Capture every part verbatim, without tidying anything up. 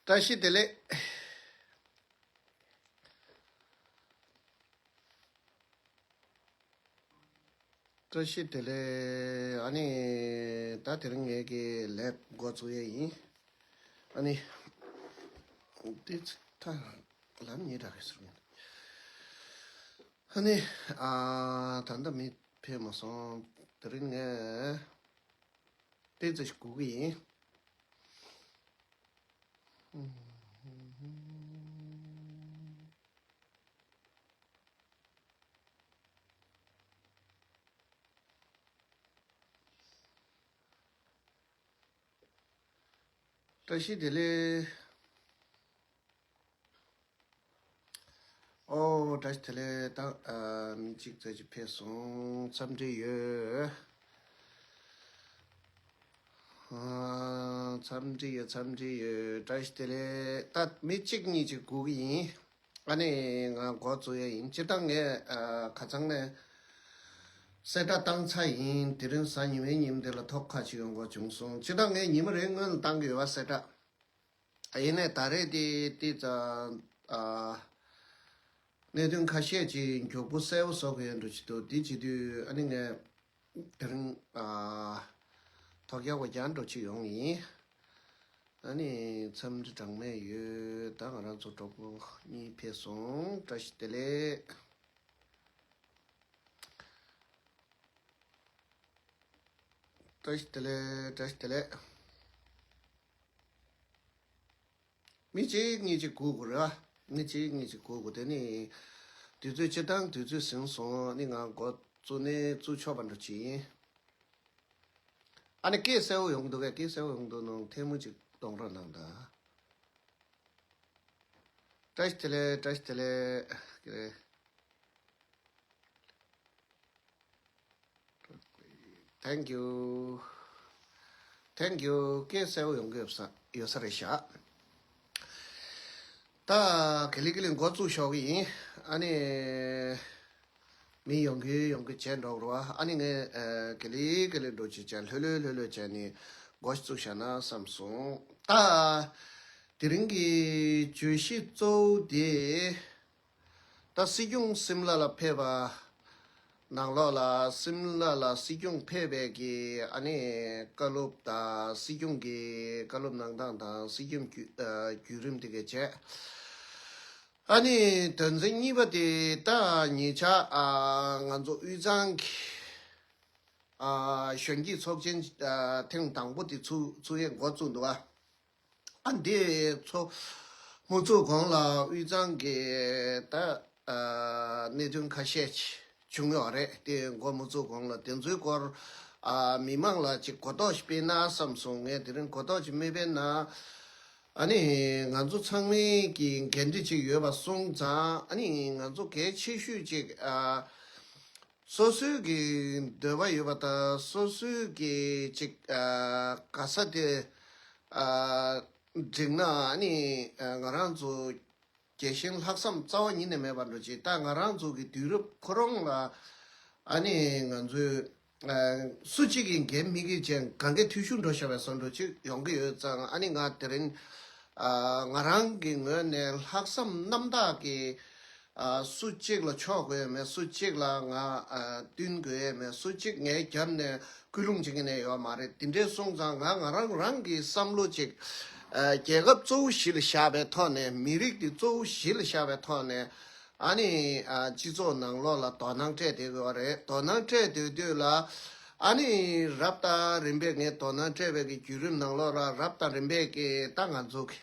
བཀྲ་ཤིས་བདེ་ལེགས། བཀྲ་ཤིས་བདེ་ལེགས། ཨ་ནི། ད་དེ་རིང་ངེད་ཀྱི་ལེབ་འགོ་བཙུགས་ཡས་ཡིན། ཨ་ནི། དེ་ཚོ་ད་ལམ་ཉེ་དྲགས་ཀྱི་ཟེར་མིན། ཨ་ནི། ཨ། ད་ལྟ་མི་ཕེབས་མ་སོང་། དེ་རིང་ངས་དེ་ཚོ་ཞིག་སྒུག་གི་ཡིན། བཀྲ་ཤིས་བདེ་ལེགས། ཨོ། བཀྲ་ཤིས་བདེ་ལེགས། ད་ཨ། མི་གཅིག་ཙམ་ཅིག་ཕེབས་སོང་། འཚམས་འདྲི་ཡོད། ཨ། འཚམས་འདྲི་ཡོད། འཚམས་འདྲི་ཡོད། བཀྲ་ཤིས་བདེ་ལེགས། ད་མི་གཅིག་གཉིས་ཅིག་སྒུག་གི་ཡིན། ཨ་ནི་ང་འགོ་བཙུགས་ཡས་ཡིན། སྤྱིར་བཏང་ངས་ཨ། ཁ་སང་ནས་གསལ་བསྒྲགས་བཏང་ཚར་ཡིན། དེ་རིང་གཟའ་ཉི་མའི་ཉིན་དེ་ལ་ཐོག་ཁ་ཅིག་ཡོང་དགོས་བྱུང་སོང་། སྤྱིར་བཏང་ངས་ཉི་མ་རེའི་སྔོན་ལ་བཏང་གི་ཡོད་པ་གསལ་བསྒྲགས། ཡིན་ནའི་ད་རེས་དེ་དེ་ཙ། ཨ། གནད་དོན་ཁ་ཤས་ཅིག་མགྱོགས་པོ་གསལ་པོ་བཟོ་དགོས་ཡོད་འགྲོ་ཅིག་འདུག་དེ་བྱེད་དུས་ཨ་ནི་ངས་དེ་རིང་ཨ། ཐོག་རྒྱག་པ་རྒྱག་འགྲོ་ཅིག་ཡོང་ཡིན། ཨ་ནི་འཚམས་འདྲི་གྲངས་མེད་ཡོད། ད་ང་རང་ཚོ་གྲོགས་པོ་གཉིས་ཕེབས་སོང་། བཀྲ་ཤིས་བདེ་ལེགས། བཀྲ་ཤིས་བདེ་ལེགས། བཀྲ་ཤིས་བདེ་ལེགས། མི་གཅིག་གཉིས་ཅིག་སྒུག་དགོས་རེད་བ། མི་གཅིག་གཉིས་ཅིག་སྒུག་དགོས། དེ་ནི་དུས་ཚོད་སྤྱིར་བཏང་དུས་ཚོད་ཟིན་སོང་། ཨ་ནི་ང་འགོ་བཙུགས་ནས་བཙུགས་ཆོག་པ་འདྲ་ཅིག་ཡིན། ཨ་ནི་སྐད་གསལ་པོ་ཡོང་གི་འདུག་གས། སྐད་གསལ་པོ་ཡོང་གི་འདུག་ན་ཐལ་མོ་ཅིག་གཏོང་རོགས་གནང་དང་། བཀྲ་ཤིས་བདེ་ལེགས། བཀྲ་ཤིས་བདེ་ལེགས། Thank you. Thank you. སྐད་གསལ་པོ་ཡོང་གི་ཡོད་ས་ཡོད་ས་རེད་ཤག་ད་ག་ལེ་ག་ལེ་འགོ་བཙུགས་ཞོག་གི་ཡིན། ཨ་ནི། མི་ཡོང་གི་ཡོང་གི་བྱས་འགྲོ་རོགས། ཨ་ནི་ངས་ཨ། ག་ལེ་ག་ལེ་འགྲོ་ཅིག་བྱས། ལྷོད་ལྷོད་ལྷོད་ལྷོད་བྱས་ནས་འགོ་བཙུགས་བཞག་ན་བསམ་སོང་། ད་དེ་རིང་གི་བརྗོད་གཞི་གཙོ་བོ་དེ། ད་སྲིད་སྐྱོང་སིམ་ལ་ལ་ཕེབས་པ། ནང་ལོགས་ལ་སིམ་ལ་ལ་སྲིད་སྐྱོང་ཕེབས་པའི་གི་ཨ་ནི་བཀའ་སློབ་དང་། སྲིད་སྐྱོང་གི་བཀའ་སློབ་གནང་སྟངས་དང་། སྲིད་སྐྱོང་བརྒྱུད་ཨ། བརྒྱུད་རིམ་དེ་གས་བྱས། ཨ་ནི་དོན་ཚན་གཉིས་པ་དེ་ད་ཉེ་ཆར་ཨ། ང་ཚོ་དབུས་གཙང་གི་ཨ། གཞོན་སྐྱེས་ཚོགས་ཆེན་ཨ། ཐེངས་དང་པོ་དེ་ཚུགས་ཚུགས་ཡས་འགོ་བཙུགས་འདུག་ཨ། ཨ། འདི་ཚོ་མུ་མཚུངས་གོང་ལ་དབུས་གཙང་གི་ད་ཨ། གནད་དོན་ཁ་ཤས་ཅིག་བྱུང་ཡོད་རེད། དེ་འགོ་མུ་མཚུངས་གོང་ལ་དེ་ཚོའི་སྐོར་ཨ། མི་མང་ལ་ཅིག་གོ་རྟོགས་ཤིག་སྤེལ་ན་བསམ་སོང་། ངས་དེ་རིང་གོ་རྟོགས་ཅིག་མི་སྤེལ་ན། ཨ་ནི་ང་ཚོ་ཚང་མའི་གི་འགན་འཁྲི་ཅིག་ཡོད་པ་སོང་ཙང་། ཨ་ནི་ང་ཚོ་གལ་ཆེ་ཤོས་ཅིག་ཨ། སོ་སོའི་གི་འདོད་པ་ཡོད་པ་དང་། སོ་སོའི་གི་ཅིག་ཨ། ག་ས་དེ་ཨ། འགྲིག་ན། ཨ་ནི་ང་རང་ཚོ་རྒྱལ་ཞེན་ལྷག་བསམ་རྩ་བ་ཉིད་ནས་མེད་པ་འདྲ་ཅིག་ད་ང་རང་ཚོ་གི་དུས་རབས་ཁོ་རང་ལ་ཨ་ནི་ང་ཚོས་ཨ། སུ་གཅིག་གིས་འགན་མི་འཁྱེར་ཅིག་གང་ག་འཐུས་ཤོར་འགྲོ་བཞག་པའི་བཟོ་འདྲ་ཅིག་ཡོང་གི་ཡོད་ཙང་། ཨ་ནི་ང་དེ་རིང་ཨ། ང་རང་གི་ངོས་ནས་ལྷག་བསམ་རྣམ་དག་གིས་ཨ། སུ་གཅིག་ལ་ཕྱོགས་དགོས་ཡས་མེད། སུ་གཅིག་ལ་ང་ཨ། བསྟུན་དགོས་ཡས་མེད། སུ་གཅིག་ངའི་རྒྱབ་ནས་སྐུལ་སློང་བྱེད་མཁན་ཡོད་མ་རེད། དེ་འདྲས་སོང་ཙང་ང་ང་རང་རང་གི་བསམ་བློ་ཅིག་ཨ། རྒྱལ་ཁབ་གཙོ་བོ་གཞི་ལ་བཞག་པའི་ཐོག་ནས། མི་རིགས་དེ་གཙོ་བོ་གཞི་ལ་བཞག་པའི་ཐོག་ནས། ཨ་ནི་ཨ། སྤྱི་ཚོགས་ནང་ལོགས་ལ་དོ་སྣང་སྤྲད་བསྡད་ཡོད་རེད། དོ་སྣང་སྤྲད་སྡོད་དུས་ལ། ཨ་ནི་རབ་དང་རིམ་པས་ངས་དོ་སྣང་སྤྲད་པའི་གི་བརྒྱུད་རིམ་ནང་ལོགས་ལ་རབ་དང་རིམ་པས་ཀྱི་ད་ང་ཚོ་གི་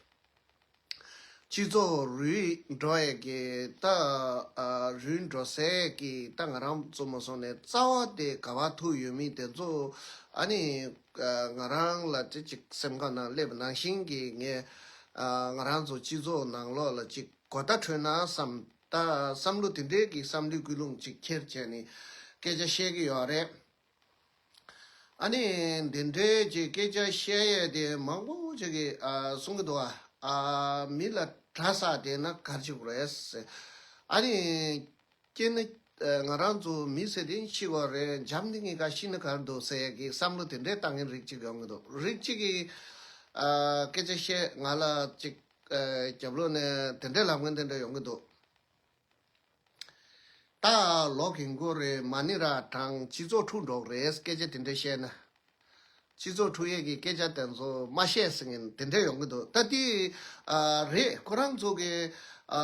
སྤྱི་ཚོགས་རུལ་འགྲོ་ཡས་ཀྱི་ད་ཨ། རུལ་འགྲོ་སའི་གི་ད་ང་རང་ཚོ་མ་སོང་ནས་རྩ་བ་དེ་ག་པར་ཐུག་ཡོད་མེད་དེ་ཚོ། ཨ་ནི་ཨ། ང་རང་ལ་ཅིག་ཅིག་སེམས་ཁ་ནང་སླེབས་པ་ནང་བཞིན་གྱི་ངས་ཨ། ང་རང་ཚོ་སྤྱི་ཚོགས་ནང་ལོགས་ལ་ཅིག་གོ་བརྡ་འཕྲོད་ན་བསམ། ད་བསམ་བློ་དེ་འདྲའི་གི་བསམ་བློའི་ཀུན་སློང་ཅིག་འཁྱེར་བྱས་ནས་སྐད་ཆ་བཤད་ཀྱི་ཡོད་རེད། ཨ་ནི་འདི་འདྲའི་ཅིག་སྐད་ཆ་བཤད་ཡས་དེ་མང་པོ་ཅིག་གིས་ཨ། གསུང་གི་འདུག་ཨ། ཨ། མི་ལ་གྲྭ་ས་དེ་ན་གར་ཅིག་རེད་ཟེར། ཨ་ནི་སྐྱེས་ན་ང་རང་ཚོ་མི་ཟེར་དེ་ཤི་བ་རེད། འཇམ་དེ་ངེད་ཀ་ཤི་ན་གར་འདུག་ཟེར་ཡས་ཀྱི་བསམ་བློ་དེ་འདྲའི་བཏང་མཁན་རིགས་ཅིག་ཡོང་གི་འདུག་རིགས་ཅིག་གིས་ཨ། སྐད་ཆ་བཤད། ང་ལ་ཅིག་ཨ་རྒྱབ་ལོགས་ནས་དེ་འདྲའི་ལབ་མཁན་དེ་འདྲ་ཡོང་གི་འདུག་ད་ལོ་གིན་གོ་རེད། མ་ཎི་ར་གྲངས་སྤྱི་ཚོགས་འཁྲུག་འགྲོ་གི་རེད། སྐད་ཆ་དེ་འདྲ་བཤད་ན། སྤྱི་ཚོགས་འཁྲུག་ཡས་ཀྱི་སྐད་ཆ་དེ་ཚོ་མ་བཤད་ཟེར་མཁན་དེ་འདྲ་ཡོང་གི་འདུག་ད་དེ་ཨ་རེད། ཁོ་རང་ཚོ་གི་ཨ་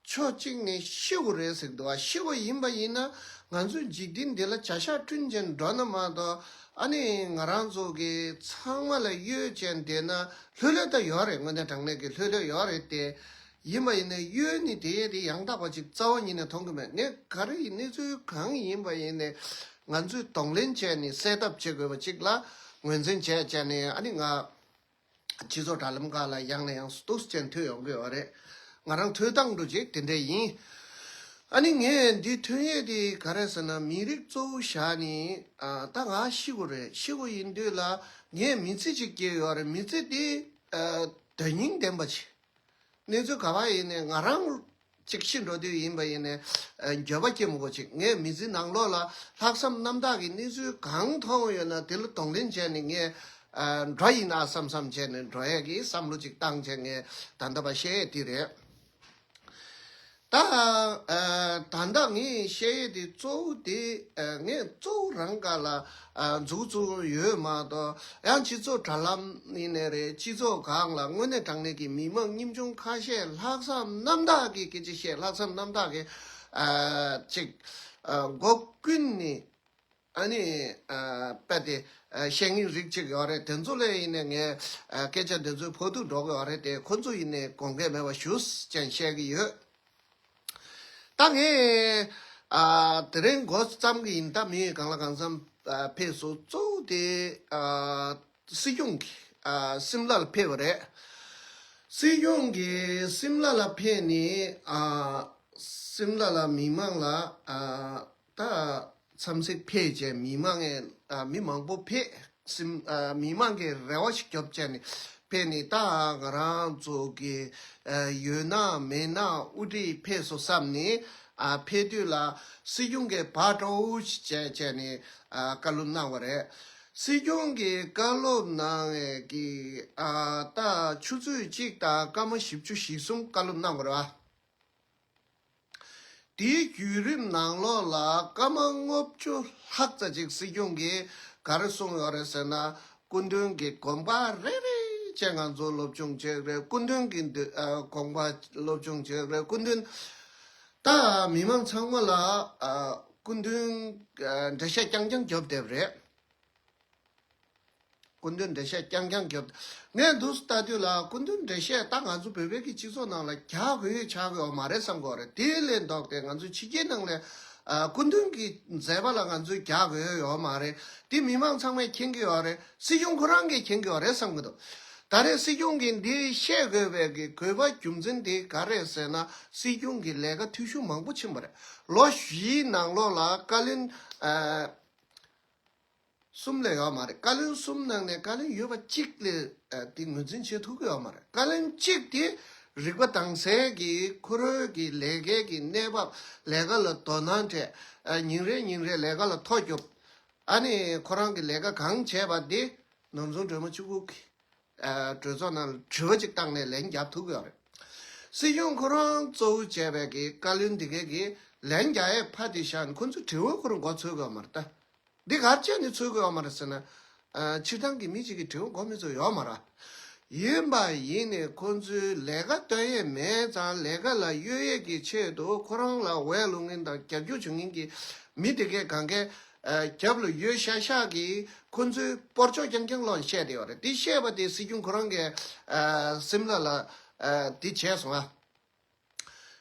ཕྱོགས་གཅིག་ནས་ཤི་དགོས་རེད་ཟེར་གི་འདུག་ཨ་ཤི་དགོས་ཡིན་པ་ཡིན་ན་ང་ཚོའི་འཇིག་རྟེན་འདི་ལ་བྱ་གཞག་བསྐྲུན་བྱས་འགྲོ་ན་མ་གཏོགས། ཨ་ནི་ང་རང་ཚོ་གི་ཚང་མ་ལ་གཡོལ་བྱས་བསྡད་ན་ལྷོད་ལྷོད་ད་ཡོད་རེད། དངོས་གནས་དྲང་གནས་ཀྱི་ལྷོད་ལྷོད་ཡོད་རེད་དེ། ཡིན་པ་ཡིན་ནའི་གཡོལ་ནི་དེ་ཡས་དེ་ཡང་དག་པ་ཅིག་རྩ་བ་ཉིད་ནས་མཐོང་གི་མེད། ངས་ག་རེ་ཡིན་གནས་ཚུལ་གང་ཡིན་པ་ཡིན་ནའི་ང་ཚོས་གདོང་ལེན་བྱས་ནས་སེལ་ཐབས་བྱེད་དགོས་པ་ཅིག་ལ་ངོས་འཛིན་བྱས་བྱས་ནས། ཨ་ནི་ང་སྤྱི་ཚོགས་དྲ་ལམ་ཁག་ལ་ཡང་ནས་ཡང་སུ་ཏོག་ཙམ་ཐོན་ཡོང་གི་ཡོད་རེད། ང་རང་ཐོས་སྟངས་འདྲ་ཅིག་དེ་འདྲ་ཡིན། ཨ་ནི་ངས་འདི་ཐོན་ཡས་དེ་ག་རེ་ཟེར་ན། མི་རིགས་གཙོ་བོ་བཞག་ནས་ཨ་ད་ང་ཤི་དགོས་རེད། ཤི་དགོས་ཡིན་དུས་ལ་ངས་མི་ཚེ་ཅིག་སྐྱེལ་ཡོད་རེད། མི་ཚེ་དེ་ཨ་དོན་སྙིང་ལྡན་པ་ཅིག་གནས་ཚུལ་ག་པར་ཡིན་ནའི་ང་རང་གཅིག་ཤི་འགྲོ་དུས་ཡིན་པ་ཡིན་ནའི་ཨ་འགྱོད་པ་སྐྱེ་མི་དགོས་ཅིག་ངས་མི་ཚེ་ནང་ལོགས་ལ་ལྷག་བསམ་རྣམ་དག་གིས་གནས་ཚུལ་གང་མཐོང་ཡོད་ན་དེ་ལ་གདོང་ལེན་བྱས་ནས་ངས་ཨ་འགྲོ་ཡིན་ན་བསམ་བསམ་བྱས་ནས་འགྲོ་ཡས་ཀྱི་བསམ་བློ་ཅིག་བཏང་བྱས་ངས་ད་ལྟ་བ་བཤད་ཡས་དེ་རེད། ད་ཨ་ད་ལྟ་ངས་བཤད་ཡས་དེ་གཙོ་བོ་དེ་ཨ་ངས་གཙོ་བོ་རང་ག་ལ་ཨ་མཛུབ་བཙུགས་ཡོད་མ་གཏོགས། ཡང་སྤྱི་ཚོགས་དྲ་ལམ་ཡིན་ནའི་རེད། སྤྱི་ཚོགས་སྒང་ལ་དངོས་གནས་དྲང་གནས་ཀྱི་མི་མང་ཉམ་ཆུང་ཁ་ཤས་ལྷག་བསམ་རྣམ་དག་གིས་སྐད་ཆ་བཤད། ལྷག་བསམ་རྣམ་དག་གིས་ཨ་ཅིག་ཨ་མགོ་ཀུན་ནས་ཨ་ནི་ཨ་དཔེ་དེ་ཨ་བཤད་མཁན་རིགས་ཅིག་ཡོད་རེད། དེ་ཚོ་ལ་ཡིན་ནའི་ངས་ཨ་སྐད་ཆ་དེ་ཚོའི་ཕོག་ཐུག་འགྲོ་གི་ཡོད་རེད་དེ། ཁོ་ཚོ་ཡིན་ནའི་དགོངས་འགལ་མེད་པ་ཞུ་ཅན་བཤད་ཀྱི་ཡོད། ད་ངས་ཨ་དེ་རིང་འགོ་བརྩམས་ཀྱི་ཡིན། ད་མི་གང་ལ་གང་འཚམ་ཨ་ཕེབས་སོང་། གཙོ་བོ་དེ་ཨ་སྲིད་སྐྱོང་གི་ཨ་སིམ་ལ་ལ་ཕེབས་པ་རེད། སྲིད་སྐྱོང་གི་སིམ་ལ་ལ་ཕེབས་ནས་ཨ་སིམ་ལ་ལ་མི་མང་ལ་ཨ་ད་འཚམས་གཟིགས་ཕེབས་བྱས། མི་མང་ངས་ཨ་མི་མང་པོ་ཕེབས། སེམས་ཨ་མི་མང་གི་རེ་བ་ཞིག་རྒྱོབ་བྱས་ནས་ཕེབས་ནས། ད་ང་རང་ཚོ་གི་ཨ་ཡོད་ན་མེད་ན་དབུ་ཁྲིད་ཕེབས་སོང་བསམ་ནས་ཨ་ཕེབས་དུས་ལ་སྲིད་སྐྱོང་གིས་བག་དྲོ་བོ་ཞིག་བྱས་བྱས་ནས་ཨ་བཀའ་སློབ་གནང་བ་རེད། སྲིད་སྐྱོང་གིས་བཀའ་སློབ་གནང་བའི་གི་ཨ་ད་ཆུ་ཚོད་གཅིག་དང་སྐར་མ་བཞི་བཅུ་ཞེ་གསུམ་བཀའ་སློབ་གནང་བ་རེད་བ། དེའི་བརྒྱུད་རིམ་ནང་ལོགས་ལ་སྐར་མ་ལྔ་བཅུ་ལྷག་ཙམ་ཅིག་སྲིད་སྐྱོང་གིས་ག་རེ་གསུངས་ཡོད་རེད་ཟེར་ན། སྐུ་མདུན་གྱི་དགོངས་པ་རེ་རེ་བྱས་ང་ཚོ་སློབ་སྦྱོང་བྱེད་ཀྱི་རེད། སྐུ་མདུན་གྱི་འདི་ཨ་དགོངས་པ་སློབ་སྦྱོང་བྱེད་ཀྱི་རེད། སྐུ་མདུན་ད་མི་མང་ཚང་མ་ལ་ཨ་སྐུ་མདུན་ཨ་འགྲེལ་བཤད་རྐྱང་རྐྱང་རྒྱོབ་བསྡད་པ་རེད། སྐུ་མདུན་འགྲེལ་བཤད་རྐྱང་རྐྱང་རྒྱོབ། ངས་འདུག་ལྟ་དུས་ལ་སྐུ་མདུན་འགྲེལ་བཤད་ད་ང་ཚོ་བོད་པའི་གི་སྤྱི་ཚོགས་ནང་ལ་རྒྱག་དགོས་ཡོད་ཆགས་ཀྱི་ཡོད་མ་རེད་བསམ་གྱི་ཡོད་རེད། དེ་ལས་ལྡོག་སྟེ་ང་ཚོ་ཕྱི་རྒྱལ་ནང་ལ་ཨ་སྐུ་མདུན་གྱི་མཛད་པ་ལ་ང་ཚོས་རྒྱག་དགོས་ཡོད་མ་རེད། དེ་མི་མང་ཚང་མས་མཁྱེན་གྱི་ཡོད་རེད། སྲིད་སྐྱོང་ཁོ་རང་གིས་མཁྱེན་གྱི་ཡོད་རེད་བསམ་གྱི་འདུག་ད་རེས་སྲིད་སྐྱོང་གིས་འདི་བཤད་དགོས་པའི་གི་དགོས་པ་རྒྱུ་མཚན་དེ་ག་རེད་ཟེར་ན། སྲིད་སྐྱོང་གི་ལས་ཀ་འཐུས་ཤོར་མང་པོ་ཕྱིན་པ་རེད། ལོ་བཞིའི་ནང་ལོགས་ལ་བཀའ་བློན་ཨ། གསུམ་ལས་ཡོད་མ་རེད། བཀའ་བློན་གསུམ་ནང་ནས་བཀའ་བློན་ཡོད་པ་གཅིག་ལས་ཨ་དེ་ངོས་འཛིན་བྱེད་ཐུབ་ཀྱི་ཡོད་མ་རེད། བཀའ་བློན་གཅིག་དེ་རིག་པ་དྭངས་གསལ་གྱིས་ཁོ་རང་གི་ལས་ཀའི་གི་གནས་བབ། ལས་ཀ་ལ་དོ་སྣང་སྤྲད། ཨ་ཉིན་རེ་ཉིན་རེ་ལས་ཀ་ལ་ཐོ་རྒྱོབ། ཨ་ནི་ཁོ་རང་གི་ལས་ཀ་གང་བྱས་པ་དེ་ནོར་འཛོམས་སྒྲོལ་མ་གཅིག་པུ་གིས་ཨ་གྲོས་ཚོགས་ནང་ལ་དྲི་བ་གཅིག་བཏང་ནས་ལན་རྒྱབ་ཐུབ་ཀྱི་ཡོད་རེད། སྲིད་སྐྱོང་ཁོ་རང་གཙོ་བོ་བྱས་པའི་གི་བཀའ་བློན་འདི་གས་ཀྱིས་ལན་རྒྱག་ཡས་ཕར་དེ་བཞག་ནས་ཁོ་ཚོས་དྲི་བ་ཁོ་རང་མགོ་ཚོས་ཀྱི་ཡོད་མ་རེད་ད། འདི་ག་རེ་བྱས་ནས་ཚོས་ཀྱི་ཡོད་མ་རེད་ཟེར་ན། ཨ་སྤྱིར་བཏང་གི་མི་གཅིག་གིས་དྲི་བ་མགོ་མི་ཚོས་ཡོད་མ་རེད། ཡིན་པ་ཡིན་ནས་ཁོ་ཚོའི་ལས་ཀ་སྟོན་ཡས་མེད་ཙང་། ལས་ཀ་ལ་གཡོལ་ཡས་ཀྱི་ཆེད་དུ་ཁོ་རང་ལ་འོས་བླུག་མཁན་དང་རྒྱབ་སྐྱོར་བྱེད་མཁན་གྱི་མི་དེ་གས་གང་གས་ཨ་རྒྱབ་ལ་ཡོད་ཤག་ཤག་གིས་ཁོ་ཚོའི་སྤོར་ཆོག་རྐྱང་རྐྱང་ལོག་བཤད་བསྡད་ཡོད་རེད། དེ་བཤད་པ་དེ་སྲིད་སྐྱོང་ཁོ་རང་གིས་ཨ་སིམ་ལ་ལ་ཨ་དེ་བྱས་སོང་ཨ།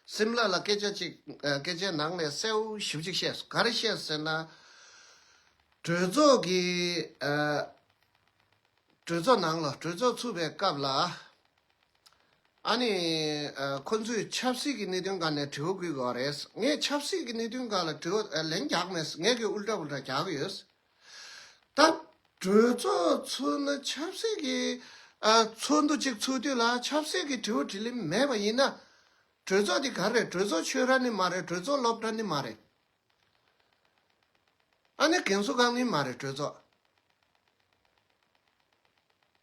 སིམ་ལ་ལ་སྐད་ཆ་གཅིག་ཨ་སྐད་ཆའི་ནང་ནས་གསལ་བོ་ཞེ་པོ་ཅིག་བཤད་སོང་། ག་རེ་བཤད་ཟེར་ན། གྲོས་ཚོགས་ཀྱི་ཨ་གྲོས་ཚོགས་ནང་ལ་གྲོས་ཚོགས་ཚུགས་པའི་སྐབས་ལ། ཨ་ནི་ཨ་ཁོ་ཚོས་ཆབ་སྲིད་ཀྱི་གནད་དོན་སྒང་ནས་དྲི་བ་བཀོད་དགོས་རེད། ངས་ཆབ་སྲིད་ཀྱི་གནད་དོན་སྒང་ལ་དྲི་བ་ཨ་ལན་རྒྱག་མེད། ངས་ཀྱི་ཨུལ་ཏྲ་ཕུལ་ཏྲ་རྒྱག་གི་ཡོད། ད་གྲོས་ཚོགས་ཚུགས་ན་ཆབ་སྲིད་ཀྱི་ཨ་ཚོགས་འདུ་གཅིག་ཚུགས་དུས་ལ་ཆབ་སྲིད་ཀྱི་དྲི་བ་དྲིས་ལན་མེད་པ་ཡིན་ན། གྲོས་ཚོགས་འདི་ག་རེད། གྲོས་ཚོགས་ཆོས་ར་ནི་མ་རེད། གྲོས་ཚོགས་སློབ་གྲྭ་ནི་མ་རེད། ཨ་ནི་རྒན་གསོ་ཁང་ནི་མ་རེད། གྲོས་ཚོགས།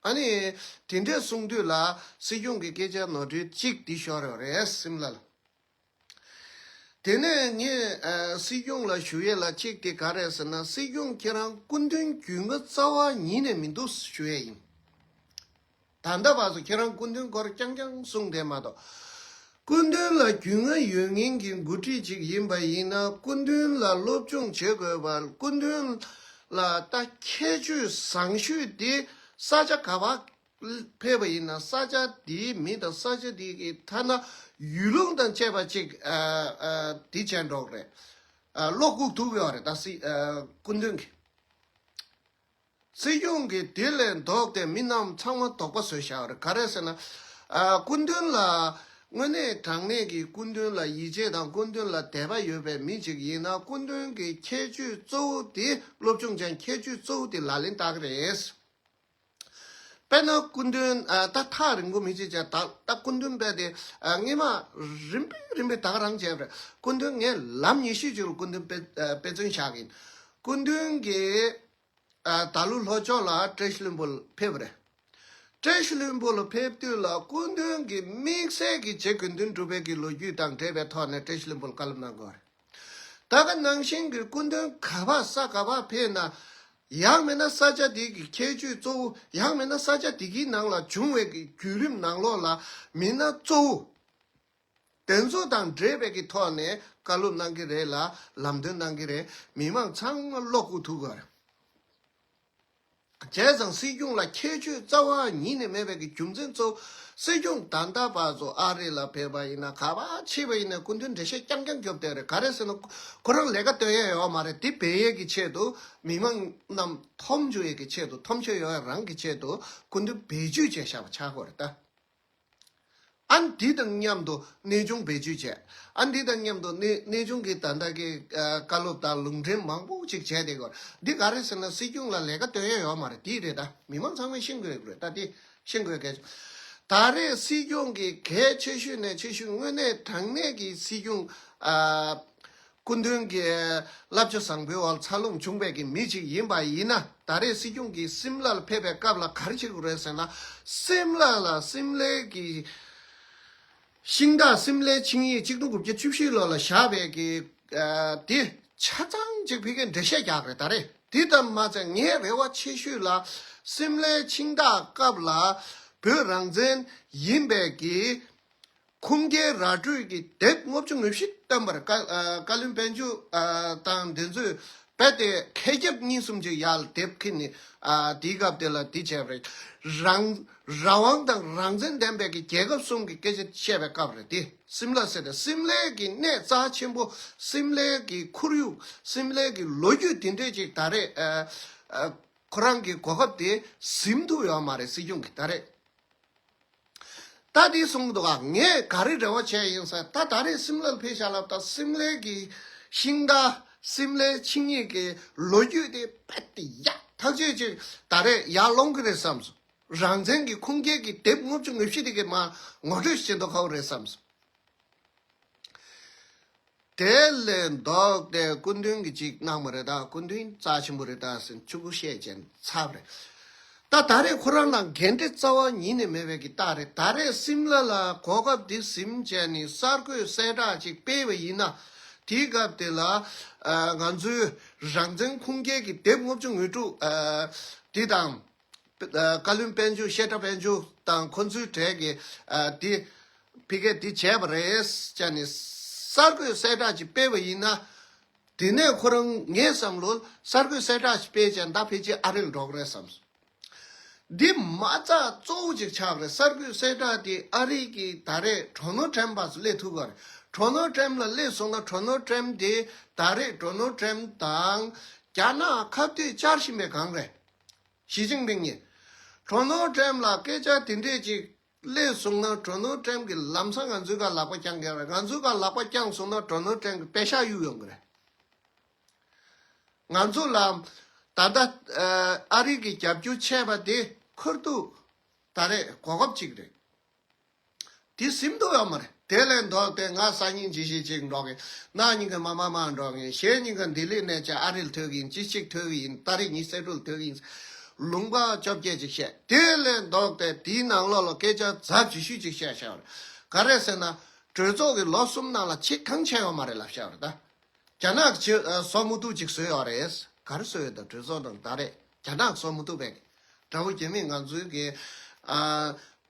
ཨ་ནི་དེ་འདྲས་གསུང་དུས་ལ་སྲིད་སྐྱོང་གི་སྐད་ཆ་ནོར་འཁྲུལ་གཅིག་འདི་ཤོར་ཡོད་རེད་སིམ་ལ་ལ། དེ་ནས་ངས་ཨ་སྲིད་སྐྱོང་ལ་ཞུ་ཡས་ལ་གཅིག་དེ་ག་རེད་ཟེར་ན། སྲིད་སྐྱོང་ཁྱེད་རང་སྐུ་མདུན་རྒྱུས་མངའ་རྩ་བ་ཉིད་ནས་མི་འདུག་ཞུ་ཡས་ཡིན། ད་ལྟ་བར་དུ་ཁྱེད་རང་སྐུ་མདུན་སྐོར་རྐྱང་རྐྱང་གསུངས་བསྡད་མ་གཏོགས། སྐུ་མདུན་ལ་རྒྱུས་མངའ་ཡོད་མཁན་གྱི་འགོ་ཁྲིད་ཅིག་ཡིན་པ་ཡིན་ན། སྐུ་མདུན་ལ་སློབ་སྦྱོང་བྱེད་དགོས་པ། སྐུ་མདུན་ལ་ད་ཁྱད་ཆོས་བཟང་ཤོས་དེ་ས་ཆ་ག་པར་ཕེབས་པ་ཡིན་ན། ས་ཆ་དེའི་མི་དང་ས་ཆ་དེ་གི་ཐ་ན་ཡུལ་ལུང་དང་བཅས་པ་ཅིག་ཨ་ཨ་དེ་བྱས་འགྲོ་གི་རེད། ཨ་བློ་འགུག་ཐུབ་ཡོད་རེད། ད་སྲིད་ཨ་སྐུ་མདུན་གྱི། སྲིད་སྐྱོང་གིས་དེ་ལས་ལྡོག་སྟེ་མི་རྣམས་ཚང་མ་དོགས་པ་བཟོས་བཞག་པ་རེད། ག་རེ་ཟེར་ན། ཨ་སྐུ་མདུན་ལ་དངོས་གནས་དྲང་གནས་ཀྱི་སྐུ་མདུན་ལ་ཡིད་ཆེས་དང་སྐུ་མདུན་ལ་དད་པ་ཡོད་པའི་མི་ཅིག་ཡིན་ན། སྐུ་མདུན་གྱི་ཁྱད་ཆོས་གཙོ་བོ་དེ། སློབ་སྦྱོང་ཅན་ཁྱད་ཆོས་གཙོ་བོ་དེ་ལག་ལེན་བསྟར་གྱི་རེད། དཔེར་ན་སྐུ་མདུན་ཨ་ད་ཐག་རིང་པོ་མི་བྱེད་ཅེས། ད་ད་སྐུ་མདུན་དཔེ་དེ་ཨ་སྔས་མ་རིམ་པས་རིམ་པས་ད་ག་རང་བྱས་པ་རེད། སྐུ་མདུན་ངས་ལམ་ཉི་ཤུ་ཅིག་ལ་སྐུ་མདུན་དཔེ་ཨ་དཔེ་མཚོན་བཞག་གི་ཡིན། སྐུ་མདུན་གྱིས། ཨ་ད་ལོ་ལྷོ་ཕྱོགས་ལ་བཀྲ་ཤིས་ལྷུན་པོ་ལ་ཕེབས་པ་རེད། བཀྲ་ཤིས་ལྷུན་པོ་ལ་ཕེབས་དུས་ལ་སྐུ་མདུན་གྱི་དམིགས་བསལ་གྱི་རྗེ་དགེ་འདུན་གྲུབ་དཔལ་གྱི་ལོ་རྒྱུས་དང་འབྲེལ་བའི་ཐོག་ནས་བཀྲ་ཤིས་ལྷུན་པོ་ལ་བཀའ་སློབ་གནང་དགོས་པ་རེད། ད་ག་ནང་བཞིན་གྱི་སྐུ་མདུན་ག་པར་ས་ག་པར་ཕེབས་ན། ཡང་མིན་ན་ས་ཆ་དེ་གི་ཁྱད་ཆོས་གཙོ་བོ། ཡང་མིན་ན་ས་ཆ་དེ་གི་ནང་ལ་བྱུང་བའི་གི་བརྒྱུད་རིམ་ནང་ལོགས་ལ་མི་སྣ་གཙོ་བོ། དེ་ཚོ་དང་འབྲེལ་བའི་གི་ཐོག་ནས་བཀའ་སློབ་གནང་གི་རེད་ལ། ལམ་སྟོན་གནང་གི་རེད། མི་མང་ཚང་མ་བློ་འགུག་ཐུབ་དགོས་རེད། བྱས་ཙང་སྲིད་སྐྱོང་ལ་ཁྱད་ཆོས་རྩ་བ་ཉིད་ནས་མེད་པའི་གི་རྒྱུ་མཚན་གཙོ་བོ། སྲིད་སྐྱོང་ད་ལྟ་བར་དུ་ཨ་རི་ལ་ཕེབས་པ་ཡིན་ན། ག་པར་ཕྱིན་པ་ཡིན་ན་སྐུ་མདུན་འགྲེལ་བཤད་རྐྱང་རྐྱང་རྒྱོབ་བསྡད་རེད། ག་རེ་ཟེར་ན། ཁོ་རང་ལས་ཀ་སྟོན་ཡས་ཡོད་མ་རེད། དེ་སྦས་ཡས་ཀྱི་ཆེད་དུ། མི་མང་རྣམས་མཐོང་བཅུག་ཡས་ཀྱི་ཆེད་དུ། མཐོང་ཆོས་ཡོང་ཡས་རང་གི་ཆེད་དུ་སྐུ་མདུན་བེད་སྤྱོད་བྱས་བཞག་པ་ཆགས་ཀྱི་ཡོད་རེད་ད། ཨ་འདི་དང་མཉམ་དུ་གནས་ཆུང་བེད་སྤྱོད་བྱས། ཨ་འདི་དང་མཉམ་དུ་གནས་གནས་ཆུང་གི་ད་ལྟ་གི་ཨ་བཀའ་སློབ་དང་ལུང་འདྲེན་མང་པོ་ཅིག་བྱས་བསྡད་ཀྱི་ཡོད་རེད། འདི་ག་རེ་ཟེར་ན། སྲིད་སྐྱོང་ལ་ལས་ཀ་སྟོན་ཡས་ཡོད་མ་རེད། འདི་རེད་ད། མི་མང་ཚང་མས་ཤེས་དགོས་ཀྱི་རེད་ད། འདི་ཤེས་དགོས་གལ་ཆེ། ད་རེས་སྲིད་སྐྱོང་གི་གལ་ཆེ་ཤོས་ནས་ཆེ་ཤོས། དངོས་གནས་དྲང་གནས་ཀྱི་སྲིད་སྐྱོང་ཨ་སྐུ་མདུན་གྱི་བསླབ་བྱ་བཟང་པོའི་འོག་འཚར་ལོངས་བྱུང་བའི་གི་མི་ཅིག་ཡིན་པ་ཡིན་ན། ད་རེས་སྲིད་སྐྱོང་གིས་སིམ་ལར་ཕེབས་པའི་སྐབས་ལ་ག་རེ་བྱེད་དགོས་རེད་ཟེར་ན། སིམ་ལ་ལ་སིམ་ལའི་གི་ཤིང་རྟ་སིམ་ལའི་ཆིངས་ཡིག་གཅིག་སྟོང་དགུ་བརྒྱ་བཅུ་བཞི་ལོ་ལ་བཞག་པའི་གི་ཨ་དེ་ཆ་ཚང་ཅིག་ཕ་གིར་འགྲེལ་བཤད་རྒྱག་རེད་ད་རེད། དེ་ལྟར་མ་ཚད་ངའི་རེ་བ་ཆེ་ཤོས་ལ། སིམ་ལའི་ཆིངས་ཐག་སྐབས་ལ་བོད་རང་བཙན་ཡིན་པའི་གི་ཁུངས་སྐྱེལ་ར་སྤྲོད་ཀྱི་དེབ་ལྔ་བཅུ་ང་བཞི་བཏོན་པ་རེད། བཀའ་ཨ་བཀའ་བློན་དཔལ་འབྱོར་ཨ་དང་དེ་ཚོས་རྦད་དེ་མཁས་ཁྱབ་གཉིས་གསུམ་ཅིག་ཡར་དེབ་ཁྱེར་ནས་ཨ་དེའི་སྐབས་དེ་ལ་དེ་བྱས་པ་རེད། རང་རང་དབང་དང་རང་བཙན་ལྡན་པའི་གི་རྒྱལ་ཁབ་གསུམ་གྱི་སྐད་ཆ་བཤད་པའི་སྐབས་རེད་དེ། སིམ་ལ་ཟེར་ཏེ་སིམ་ལའི་གི་གནས་རྩ་ཆེན་པོ། སིམ་ལའི་གི་ཁོར་ཡུག་སིམ་ལའི་གི་ལོ་རྒྱུས་དེ་འདྲས་ཅིག་ད་རེས་ཨ་ཨ་ཁོ་རང་གི་གོ་སྐབས་དེ་ཟིན་ཐུབ་ཡོད་མ་རེད། སྲིད་སྐྱོང་གིས་ད་རེས། ད་འདི་གསུངས་འདུག་ག་ངས་ག་རེ་རེ་བ་བྱས་ཡིན་ཟེར། ད་ད་རེས་སིམ་ལར་ཕེབས་བཞག་ལབ། ད་སིམ་ལའི་གི་ཤིང་རྟ་སིམ་ལའི་ཆིངས་ཡིག་གི་ལོ་རྒྱུས་དེ་རྦད་དེ་ཡག་ཐག་ཆོད་ཅིག་ད་རེས་ཡར་ལོང་གི་རེད་བསམ་སོང་། རང་བཙན་གྱི་ཁུངས་སྐྱེལ་གྱི་དེབ་ལྔ་བཅུ་ང་བཞི་དེ་གི་མར་ངོ་སྤྲོད་བྱེད་མདོག་ཁ་པོ་རེད་བསམ་སོང་། དེ་ལས་ལྡོག་སྟེ་སྐུ་མདུན་གྱིས་ཅིག་གནང་བ་རེད་ད། སྐུ་མདུན་རྩ་ཆེན་པོ་རེད་ད་ཟེར་ཆུ་བོ་བཤད་ཅན་ཚར་བ་རེད། ད་ད་རེས་ཁོ་རང་ལ་འགན་འཁྲི་རྩ་བ་ཉིད་ནས་མེད་པའི་གི་རྟགས་རེད། ད་རེས་སིམ་ལ་ལ་གོ་སྐབས་འདི་ཟིན་བྱས་ནས་གསར་འགོད་གསལ་བསྒྲགས་ཅིག་སྤེལ་བ་ཡིན་ན། དེའི་སྐབས་དེ་ལ་ཨ་ང་ཚོའི་རང་བཙན་ཁུངས་སྐྱེལ་གྱི་དེབ་ལྔ་བཅུ་ང་དྲུག་ཨ་འདི་དང་། བཀའ་བློན་དཔལ་འབྱོར་བཤད་སྒྲ་དཔལ་འབྱོར་དང་ཁོ་ཚོའི་གྲས་ཀྱི་ཨ་དེ་ཕ་གིར་དེ་བྱས་པ་རེད་ཅེས་ནས་གསར་འགོད་གསལ་བསྒྲགས་ཅིག་སྤེལ་བ་ཡིན་ན། དེ་ནས་ཁོ་རང་ངའི་བསམ་བློར་གསར་འགོད་གསལ་བསྒྲགས་ཅིག་སྤེལ་བྱས་ད་ཕལ་ཆེར་ཨ་རིར་འགྲོ་གི་རེད་བསམ་སོང་། འདི་མ་རྩ་གཙོ་བོ་ཅིག་ཆགས་རེད། གསར་འགོད་གསལ་བསྒྲགས་དེ་ཨ་རི་གི་ད་རེས་ཌོ་ནལ་ཌི་ཊམ་ཕ་སླེབས་ཐུབ་ཀྱི་རེད། ཌོ་ནལ་ཌི་ཊམ་ལ་སླེབས་སོང་ན་ཌོ་ནལ་ཌི་ཊམ་དེ་ད་རེས་ཌོ་ནལ་ཌི་ཊམ་དང་རྒྱ་ནག་ཁ་གཏད་བཅར་བཞིན་པའི་སྒང་རེད། ཞི་ཅིན་ཕིང་གཉིས། ཌོ་ནལ་ཌི་ཊམ་ལ་སྐད་ཆ་དེ་འདྲས་ཅིག་སླེབས་སོང་ན་ཌོ་ནལ་ཌི་ཊམ་གྱིས་ལམ་སང་ང་ཚོའི་སྒང་ལག་པ་བརྐྱང་གི་རེད། ང་ཚོའི་སྒང་ལག་པ་བརྐྱངས་སོང་ན་ཌོ་ནལ་ཌི་ཊམ་གྱིས་པེ་ཤག་གཡུག་ཡོང་གི་རེད། ང་ཚོ་ལ་ད་ལྟ་ཨ་རི་གི་རྒྱབ་སྐྱོར་ཆད་པ་དེ་ཁུར་ཐུག་ད་རེས་གོ་སྐབས་ཅིག་རེད། དེ་ཟིན་ཐུབ་ཡོད་མ་རེད། དེ་ལས་ལྡོག་སྟེ་ང་སང་ཉིན་ཅི་ཞིག་ཅིག་འགྲོ་གི། གནངས་ཉིན་གྱི་མ་མ་མ་འགྲོ་གི། གཞེས་ཉིན་གྱི་ལྡི་ལི་ནས་ཅིག་ཨ་རིར་ཐོན་གི་ཡིན། ཅི་ཞིག་ཐོན་གི་ཡིན། ཏ་རིག་ཉི་ཤུ་རྩ་དྲུག་ལ་ཐོན་གི་ཡིན། ལུང་པ་བཅོ་བརྒྱད་ཅིག་བཤད། དེ་ལས་ལྡོག་སྟེ་དེའི་ནང་ལོགས་ལ་སྐད་ཆ་ཛ་ཇི་ཤུ་ཅིག་བཤད་བཞག་པ་རེད། ག་རེ་ཟེར་ན། གྲོས་ཚོགས་ཀྱི་ལོ་གསུམ་ནང་ལ་ཆེ་གང་བྱས་ཡོད་མ་རེད་ལབ་བཞག་པ་རེད་ད། རྒྱ་ནག་གི་ཨ་བཟོ་མི་ཐུབ་ཅིག་བཟོས་ཡོད་རེད། ག་རེ་བཟོས་ཡོད་ད། གྲོས་ཚོགས་ནང་ད་རེས་རྒྱ་ནག་བཟོ་མི་ཐུབ་པས། དགྲ་བོ་རྒྱ་མིས་ང་ཚོའི་གི་ཨ་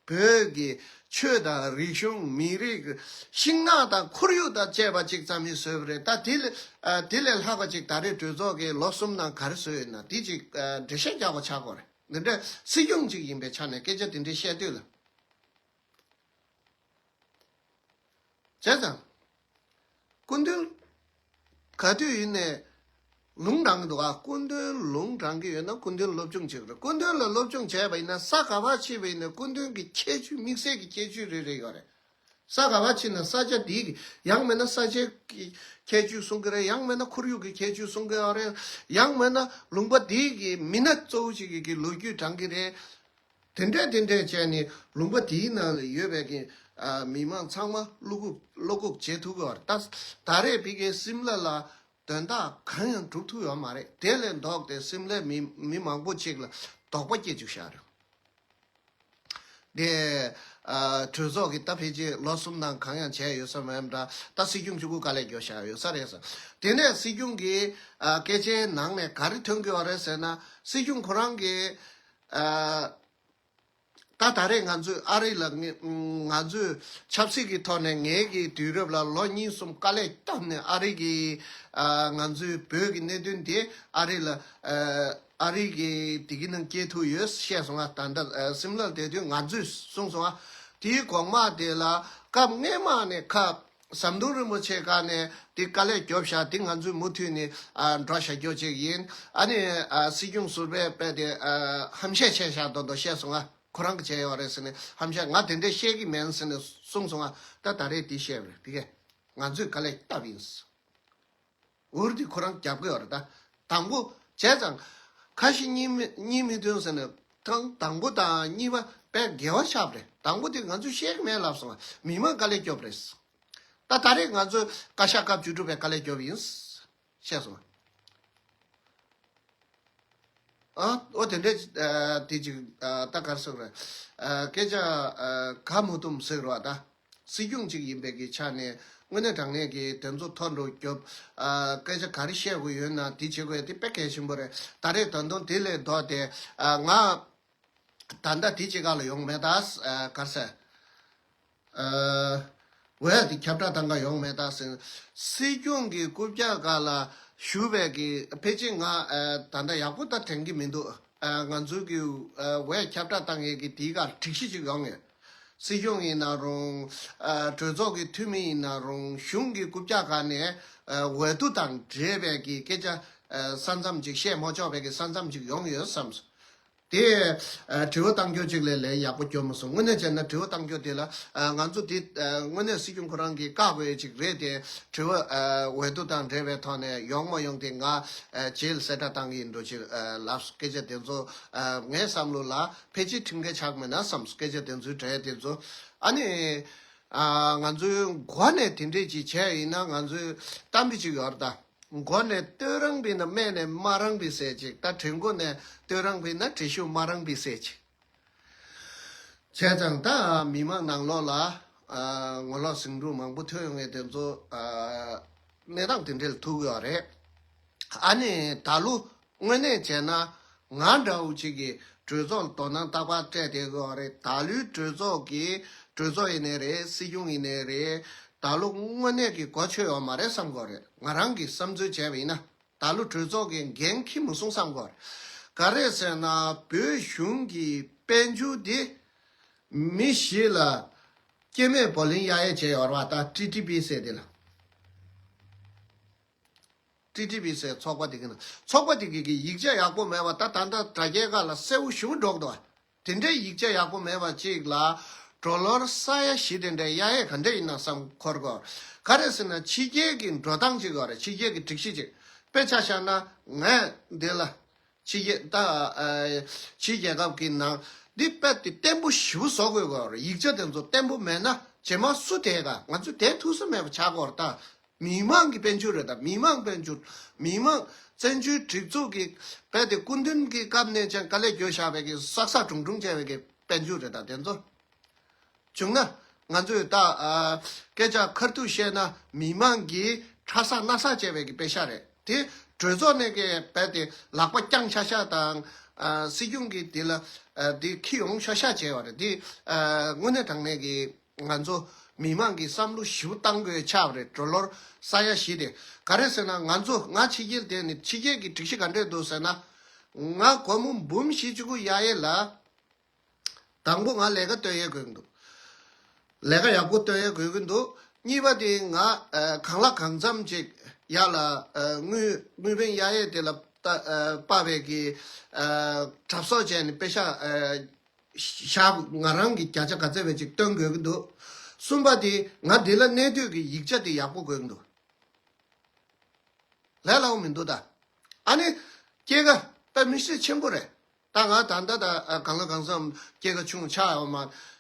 བོད་ཀྱི་ཆོས་དང་རིག་གཞུང་། མི་རིགས། ཤིང་ནགས་དང་ཁོར་ཡུག་དང་བཅས་པ་ཅིག་རྩ་མེད་བཟོས་པ་རེད། ད་དེ་ལས་ཨ་དེ་ལས་ལྷག་པ་ཅིག་ད་རེས་གྲོས་ཚོགས་ཀྱི་ལོ་གསུམ་ནང་ག་རེ་བཟོས་ཡོད་ན། དེ་ཅིག་ཨ་འགྲེལ་བཤད་རྒྱག་པ་ཆགས་དགོས་རེད། འདི་འདྲ་སྲིད་སྐྱོང་ཅིག་ཡིན་པའི་ཆ་ནས་སྐད་ཆ་དེ་འདྲ་བཤད་དུས་ལ། བྱས་ཙང་། སྐུ་མདུན། ག་དུས་ཡིན་ནའི་ལུང་དྲང་གི་འདུག་ཨ། སྐུ་མདུན་ལུང་དྲང་གི་ཡོད་ན་སྐུ་མདུན་སློབ་སྦྱོང་བྱེད་དགོས་རེད། སྐུ་མདུན་ལ་སློབ་སྦྱོང་བྱས་པ་ཡིན་ན་ས་ག་པར་ཕྱིན་པ་ཡིན་ནའི་སྐུ་མདུན་གྱི་ཁྱད་ཆོས་དམིགས་བསལ་གྱི་ཁྱད་ཆོས་རེ་རེ་ཡོད་རེད། ས་ག་པར་ཕྱིན་ན་ས་ཆ་དེའི་གི་ཡང་མིན་ན་ས་ཆའི་གི་ཁྱད་ཆོས་གསུང་གི་རེད། ཡང་མིན་ན་ཁོར་ཡུག་གི་ཁྱད་ཆོས་གསུང་གི་ཡོད་རེད། ཡང་མིན་ན་ལུང་པ་དེའི་གི་མི་སྣ་གཙོ་བོ་ཞིག་གི་གི་ལོ་རྒྱུས་དྲངས་གི་རེད། དེ་འདྲས་དེ་འདྲས་བྱས་ནས་ལུང་པ་དེའི་ནང་ལ་ཡོད་པའི་གི་ཨ་མི་མང་ཚང་མ་བློ་འགུག་བློ་འགུག་བྱེད་ཐུབ་ཀྱི་ཡོད་རེད། ད་ད་རེས་ཕ་གིའི་སིམ་ལ་ལ་དོན་དག་གང་ཡང་སྒྲུབ་ཐུབ་ཡོད་མ་རེད། དེ་ལས་ལྡོག་སྟེ་སིམ་ལའི་མི་མི་མང་པོ་ཅིག་ལ་དོགས་པ་སྐྱེ་བཅུག་བཞག་རེད། དེ་ཨ་གྲོས་ཚོགས་ཀྱི་ད་ཕལ་ཆེར་ལོ་གསུམ་ནང་གང་ཡང་བྱས་ཡོད་ས་མེད་འདྲ། ད་སྲིད་སྐྱོང་གཅིག་པུ་དཀའ་ལས་རྒྱོབ་བཞག་ཡོད་ས་རེད་ཟེར། དེ་ནས་སྲིད་སྐྱོང་གི་ཨ་སྐད་ཆའི་ནང་ནས་ག་རེ་ཐོན་གྱི་ཡོད་རེད་ཟེར་ན། སྲིད་སྐྱོང་ཁོ་རང་གི་ཨ། ད་ད་རེས་ང་ཚོས་ཨ་རི་ལ་ང་ང་ཚོས་ཆབ་སྲིད་ཀྱི་ཐོག་ནས་ངའི་གི་དུས་རབས་ལ་ལོ་གཉིས་གསུམ་དཀའ་ལས་བརྒྱབ་ནས་ཨ་རི་གི་ཨ་ང་ཚོའི་བོད་ཀྱི་གནད་དོན་དེ་ཨ་རི་ལ་ཨ་ཨ་རི་གི་དེ་གི་ནང་སྐྱེལ་ཐུབ་ཡོད་བཤད་སོང་ང་། ད་ལྟ་ཨ་སིམ་ལར་བསྡད་དུས་ང་ཚོས་གསུངས་སོང་ང་། དེའི་གོང་མ་དེ་ལ་སྐབས་སྔས་མ་ནས་ཁ་ཟམ་གདོང་རིན་པོ་ཆེ་སྒང་ནས་དེ་དཀའ་ལས་རྒྱོབ་བཞག་དེ་ང་ཚོས་མུ་མཐུད་ནས་ཨ་འགྲོ་བཞག་རྒྱུ་ཅིག་ཡིན། ཨ་ནི་ཨ་སྲིད་སྐྱོང་ཟུར་པས་དཔེ་དེ་ཨ་ཧམ་བཤད་བྱས་བཞག་མདོག་མདོག་བཤད་སོང་ང་། ཁོ་རང་གིས་བྱས་ཡོད་རེད་ཟེར་ནས་ཧམ་བཤད། ང་དེ་འདྲས་བཤད་ཀྱི་མིན་ཟེར་ནས་གསུངས་སོང་ང་། ད་ད་རེས་དེ་བཤད་པ་རེད། དེ་གས་ང་ཚོས་དཀའ་ལས་བཏབ་ཡིན། འུར་དེ་ཁོ་རང་རྒྱབ་ཀྱི་ཡོད་རེད་ད། དང་པོ་བྱས་ཙང་ཁ་ཞེ་གཉིས་མི་གཉིས་མི་མཐུན་ཟེར་ནས་ཐེངས་དང་པོ་དང་གཉིས་པ་དཔེ་འགལ་བ་ཆགས་པ་རེད། དང་པོ་དེ་ང་ཚོས་བཤད་ཀྱི་མེད་ལབ་སོང་ང་། མི་མང་དཀའ་ལས་རྒྱོབ་རེད། ད་ད་རེས་ང་ཚོས་བཀའ་ཤག་སྐབས་བཅུ་དྲུག་པའི་དཀའ་ལས་རྒྱོབ་ཡིན་བཤད་སོང་ང་། ཨ་ཨོ་དེ་འདྲས་ཨ་དེ་ཅིག་ཨ་ད་ག་རེ་ཟེར་དགོས་རེད། ཨ་སྐད་ཆ་ཨ་ག་མུ་དུམ་ཟེར་བ་ད། སྲིད་སྐྱོང་ཅིག་ཡིན་པའི་གི་ཆ་ནས་དངོས་གནས་དྲང་གནས་ཀྱི་དེ་ཚོ་ཐོ་འགྲོ་རྒྱོབ། ཨ་སྐད་ཆ་ག་རེ་བཤད་དགོས་ཡོད་ན་དེ་བྱེད་དགོས་ཡ་དེ་དཔེ་གལ་ཆེན་པོ་རེད། ད་རེས་ད་དུང་དེ་ལས་ལྡོག་སྟེ་ཨ་ང་ད་ལྟ་དེ་ཅིག་ག་ལ་ཡོང་མེད་ད། ཨ་ག་རེ་ཟེར། ཨ་འོ་ཡ་དེ་ཁྱབ་བསྒྲགས་བཏང་ག་ཡོང་མེད་ད་ཟེར། སྲིད་སྐྱོང་གི་རྐུབ་བཀྱག་སྒང་ལ་བཞུགས་པའི་གི་ཕལ་ཆེར་ང་ཨ་ད་ལྟ་ཡག་པོ་ད་དྲན་གི་མི་འདུག་ཨ་ང་ཚོའི་གི་ཨ་འོ་ཡ་ཁྱབ་བསྒྲགས་བཏང་མཁན་གི་དེའི་སྒང་སྒྲིག་གཞི་ཅིག་ཡོང་ངེས། སྲིད་སྐྱོང་ཡིན་ན་རུང་། ཨ་གྲོས་ཚོགས་ཀྱི་འཐུས་མི་ཡིན་ན་རུང་། གཞུང་གི་རྐུབ་བཀྱག་སྒང་ནས་ཨ་འོས་བསྡུ་དང་འབྲེལ་བའི་གི་སྐད་ཆ་ཨ་ས་མཚམས་ཅིག་བཤད་མ་ཆོག་པའི་གི་ས་མཚམས་ཅིག་ཡོང་ཡོད་བསམས། དེ་ཨ་དྲི་བ་བཏང་རྒྱུ་ཅིག་ལས་ལན་ཡག་པོ་སྐྱོན་མ་སོང་། དངོས་གནས་བྱས་ན་དྲི་བ་བཏང་རྒྱུ་དེ་ལ་ཨ་ང་ཚོ་དེ་ཨ་དངོས་གནས་སྲིད་སྐྱོང་ཁོ་རང་གིས་བཀག་དགོས་ཡ་ཅིག་རེད་དེ། དྲི་བ་ཨ་འོས་བསྡུ་དང་འབྲེལ་བའི་ཐོག་ནས་ཡོང་མ་ཡོང་དེ་ང་ཨ་རྗེས་ལ་གསལ་བསྒྲགས་བཏང་གི་ཡིན། འགྲོ་ཕྱིར་ཨ་ལབ་སྐད་ཆ་དེ་ཚོ་ཨ་ངའི་བསམ་བློ་ལ་ཕལ་ཆེར་ཁྲིམས་འགལ་ཆགས་མེད་ན་བསམ། སྐད་ཆ་དེ་ཚོའི་གྲས་དེ་ཚོ་ཨ་ནི་ཨ་ང་ཚོའི་འགོ་ནས་དེ་འདྲས་ཅིག་བྱས་ཡིན་ན་ང་ཚོའི་གཏམ་དཔེ་ཅིག་ཡོད་རེད་ད། མགོ་ནས་བསྟོད་རང་བིན་ན་སྨད་ནས་སྨད་རང་བིན་ཟེར་ཅིག་ད་གྲི་མགོ་ནས་བསྟོད་རང་བིན་ན་གྲི་ཤུ་སྨད་རང་བིན་ཟེར་ཅིག་བྱས་ཙང་ད་མི་མང་ནང་ལོགས་ལ་ཨ་ངོ་ལོག་ཟིང་འཁྲུག་མང་པོ་ཐོན་ཡོང་ངེས་དེ་ཚོ་ཨ་གནས་སྟངས་དེ་འདྲ་ལ་ཐུག་ཡོད་རེད། ཨ་ནི་ད་ལོ་དངོས་གནས་བྱས་ན་ང་འདྲ་བོ་ཅིག་གིས་གྲོས་ཚོགས་ལ་དོ་སྣང་རྟག་པར་སྤྲད་བསྡད་ཀྱི་ཡོད་རེད། ད་ལོའི་གྲོས་ཚོགས་ཀྱི་གྲོས་ཚོགས་ཡིན་ནའི་རེད། སྲིད་སྐྱོང་ཡིན་ནའི་རེད། ད་ལོ་དངོས་གནས་ཀྱི་གོ་ཆོད་ཡོད་མ་རེད་བསམ་གྱི་ཡོད་རེད། ང་རང་གིས་བསམ་ཚུལ་བྱས་པ་ཡིན་ན། ད་ལོ་གྲོས་ཚོགས་ཀྱི་འགན་འཁྱེར་མི་སོང་བསམ་གྱི་ཡོད་རེད། ག་རེ་ཟེར་ན་བོད་གཞུང་གི་དཔལ་འབྱོར་འདི་མི་བཞི་ལ་སྐྱེ་དམན་བུ་ལོན་གཡར་ཡས་བྱས་ཡོད་རེད་བ། ད་ཊི་ཊི་པི་ཟེར་དེ་ལ། ཊི་ཊི་པི་ཟེར་ཚོགས་པ་དེ་གི་ནང་། ཚོགས་པ་དེ་གི་གི་ཡིག་ཆ་ཡག་པོ་མེད་པ། ད་ད་ལྟ་དྲ་རྒྱའི་སྒང་ལ་གསལ་བོ་ཞེ་པོ་འགྲོ་གི་འདུག་བ། དེ་འདྲའི་ཡིག་ཆ་ཡག་པོ་མེད་པ་ཅིག་ལ་ཌོ་ལར་ས་ཡ་བཞི་དེ་འདྲ་གཡར་ཡས་ག་འདྲ་ཡིན་ན་བསམ་འཁོར་གོ། ག་རེ་ཟེར་ན་ཕྱི་རྒྱལ་གྱི་འགྲོ་སྟངས་ཅིག་ཡོད་རེད། ཕྱི་རྒྱལ་གྱི་སྒྲིག་གཞི་ཅིག་དཔེ་ཆ་བཞག་ན་ངས་འདི་ལ་ཕྱི་རྒྱལ་ད་ཨ་ཕྱི་རྒྱལ་ཁབ་ཀྱི་ནང་འདི་དཔེ་དེ་བརྟན་པོ་ཞེ་པོ་བཟོ་དགོས་གོ། ཡིག་ཆ་དེ་ཚོ་བརྟན་པོ་མེད་ན་རྗེས་མ་སུ་དེ་ག་ང་ཚོས་དེ་ཐུབ་ས་མེད་པ་ཆགས་གོ་རེད་ད། མི་མང་གི་དཔལ་འབྱོར་རེད་ད། མི་མང་དཔལ་འབྱོར། མི་མང་བཙན་བྱོལ་སྒྲིག་འཛུགས་ཀྱི་རྦད་དེ་སྐུ་མདུན་གྱི་སྐབས་ནས་ཀྱང་དཀའ་ལས་བརྒྱབ་བཞག་པའི་གི་བསགས་བསགས་གྲུང་གྲུང་བྱས་པའི་གི་དཔལ་འབྱོར་རེད་ད་དེ་ཚོ། བྱུང་ན་ང་ཚོས་ད་ཨ་སྐད་ཆ་ཁ་ཐུག་བཤད་ན་མི་མང་གིས་ཁྲ་ས་སྣ་ས་བྱས་པའི་གི་པེ་ཤ་རེད་དེ། གྲོས་ཚོགས་ནས་གི་རྦད་དེ་ལག་པ་བརྐྱངས་ཤག་ཤག་དང་ཨ་སྲིད་སྐྱོང་གིས་དེ་ལ་ཨ་དེ་ཁྱི་ཡོང་ཤག་ཤག་བྱས་པ་རེད་དེ། ཨ་དངོས་གནས་དྲང་གནས་གི་ང་ཚོ་མི་མང་གི་བསམ་བློ་ཞིབ་བཏང་དགོས་ཆགས་པ་རེད། གྲོ་ལོར་ས་ཡ་བཞི་དེ་ག་རེ་ཟེར་ན། ང་ཚོ་ང་ཕྱི་རྒྱལ་དེ་ནི་ཕྱི་རྒྱལ་གྱི་སྒྲིག་གཞི་ག་འདྲས་འདུག་ཟེར་ན། ང་སྒོར་མོ་འབུམ་བཞི་བཅུ་དགུ་གཡར་ཡས་ལ། དང་པོ་ང་ལས་ཀ་སྟོན་ཡས་དགོས་ཀྱི་འདུག་ལས་ཀ་ཡག་པོ་སྟོན་ཡས་དགོས་ཀྱི་འདུག་གཉིས་པ་དེ་ང་ཨ་གང་ལ་གང་འཚམ་ཅིག་ཡར་ལ་ཨ་དངུལ་དངུལ་ཕོན་གཡར་ཡས་དེ་ལ་ལྟ་ཨ་དཔག་པའི་གི་ཨ་གྲབས་གསོག་བྱས་ནས་པེ་ཤ་ཨ་ཞག་ང་རང་གི་བརྒྱ་ཆ་ག་ཚད་བས་ཅིག་སྟོན་དགོས་ཀྱི་འདུག་གསུམ་པ་དེ་ང་འདི་ལ་གནས་སྡོད་ཀྱི་ཡིག་ཆ་དེ་ཡག་པོ་དགོས་ཀྱི་འདུག་ལས་སླ་བོ་མི་འདུག་ད། ཨ་ནི་སྐྱེད་ཀ་དཔེ་མི་སྲིད་ཆེན་པོ་རེད། ད་ང་ད་ལྟ་ད་ཨ་གང་ལ་གང་འཚམ་སྐྱེད་ཀ་ཆུང་ཆགས་ཡོད་མ་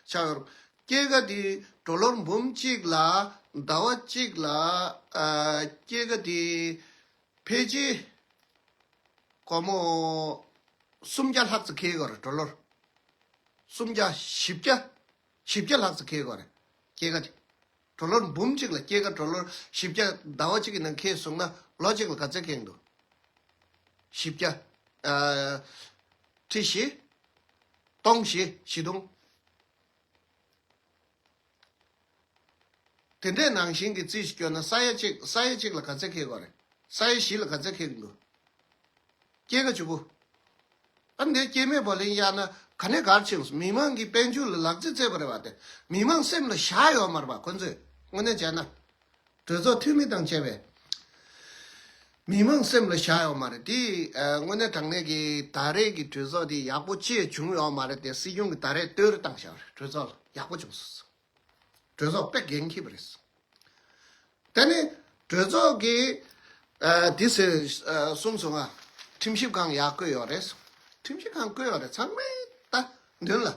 ཆགས་ཡོད། སྐྱེད་ཀ་དེ་ཌོ་ལར་འབུམ་གཅིག་ལ་ཟླ་བ་གཅིག་ལ་ཨ་སྐྱེད་ཀ་དེ་ཕལ་ཆེར་སྒོར་མོ་སུམ་བརྒྱ་ལྷག་ཙམ་འཁེལ་གྱི་ཡོད་རེད། ཌོ་ལར་སུམ་བརྒྱ་བཞི་བརྒྱ་བཞི་བརྒྱ་ལྷག་ཙམ་འཁེལ་གྱི་ཡོད་རེད། སྐྱེད་ཀ་དེ་ཌོ་ལར་འབུམ་གཅིག་ལ་སྐྱེད་ཀ་ཌོ་ལར་བཞི་བརྒྱ་ཟླ་བ་གཅིག་གི་ནང་འཁེལ་སོང་ན་ལོ་གཅིག་ལ་ག་ཚད་འཁེལ་འདུག་བཞི་བརྒྱ། ཨ་ཁྲི་བཞི། སྟོང་བཞི་བཞི་སྟོང་། དེ་འདྲའི་ནང་བཞིན་གྱི་རྩིས་ཤིག་སྐྱོན་ན་ས་ཡ་གཅིག་ས་ཡ་གཅིག་ལ་ག་ཚད་འཁེལ་དགོས་རེད། ས་ཡ་བཞི་ལ་ག་ཚད་འཁེལ་གྱི་འདུག་སྐྱེད་ཀ་བཅུ་དགུ། ཨ་འདི་སྐྱེད་མེད་བོ་ལིང་གཡར་ན་ག་ནས་གར་ཕྱིན་སོང་། མི་མང་གི་དཔལ་འབྱོར་ལ་ལག་རྩིས་རྩེད་པ་རེད་བ། དེ་མི་མང་སེམས་ལ་བཞག་ཡོད་མ་རེད་བ། ཁོ་ཚོས་དངོས་གནས་བྱས་ན། གྲོས་ཚོགས་འཐུས་མི་དང་བཅས་པས་མི་མང་སེམས་ལ་བཞག་ཡོད་མ་རེད་དེ། ཨ་དངོས་གནས་དྲང་གནས་ཀྱི་ད་རེས་ཀྱི་གྲོས་ཚོགས་དེ་ཡག་པོ་ཅི་ཡང་བྱུང་ཡོད་མ་རེད་དེ། སྲིད་སྐྱོང་གིས་ད་རེས་བསྟོད་ར་བཏང་བཞག་རེད། གྲོས་ཚོགས་ལ་ཡག་པོ་བྱུང་སོང་། གྲོས་ཚོགས་དཔེ་འགན་འཁྱེར་བ་རེད། དེ་ནི་གྲོས་ཚོགས་ཀྱིས་ཨ་དེ་ཟེར་ཨ་གསུངས་སོང་ང་། ཁྲིམས་ཞིབ་ཁང་ཡར་བསྐོས་ཡོད་རེད། ཁྲིམས་ཞིབ་ཁང་བསྐོས་ཡོད་རེད། ཚང་མས་ད་མདུན་ལ་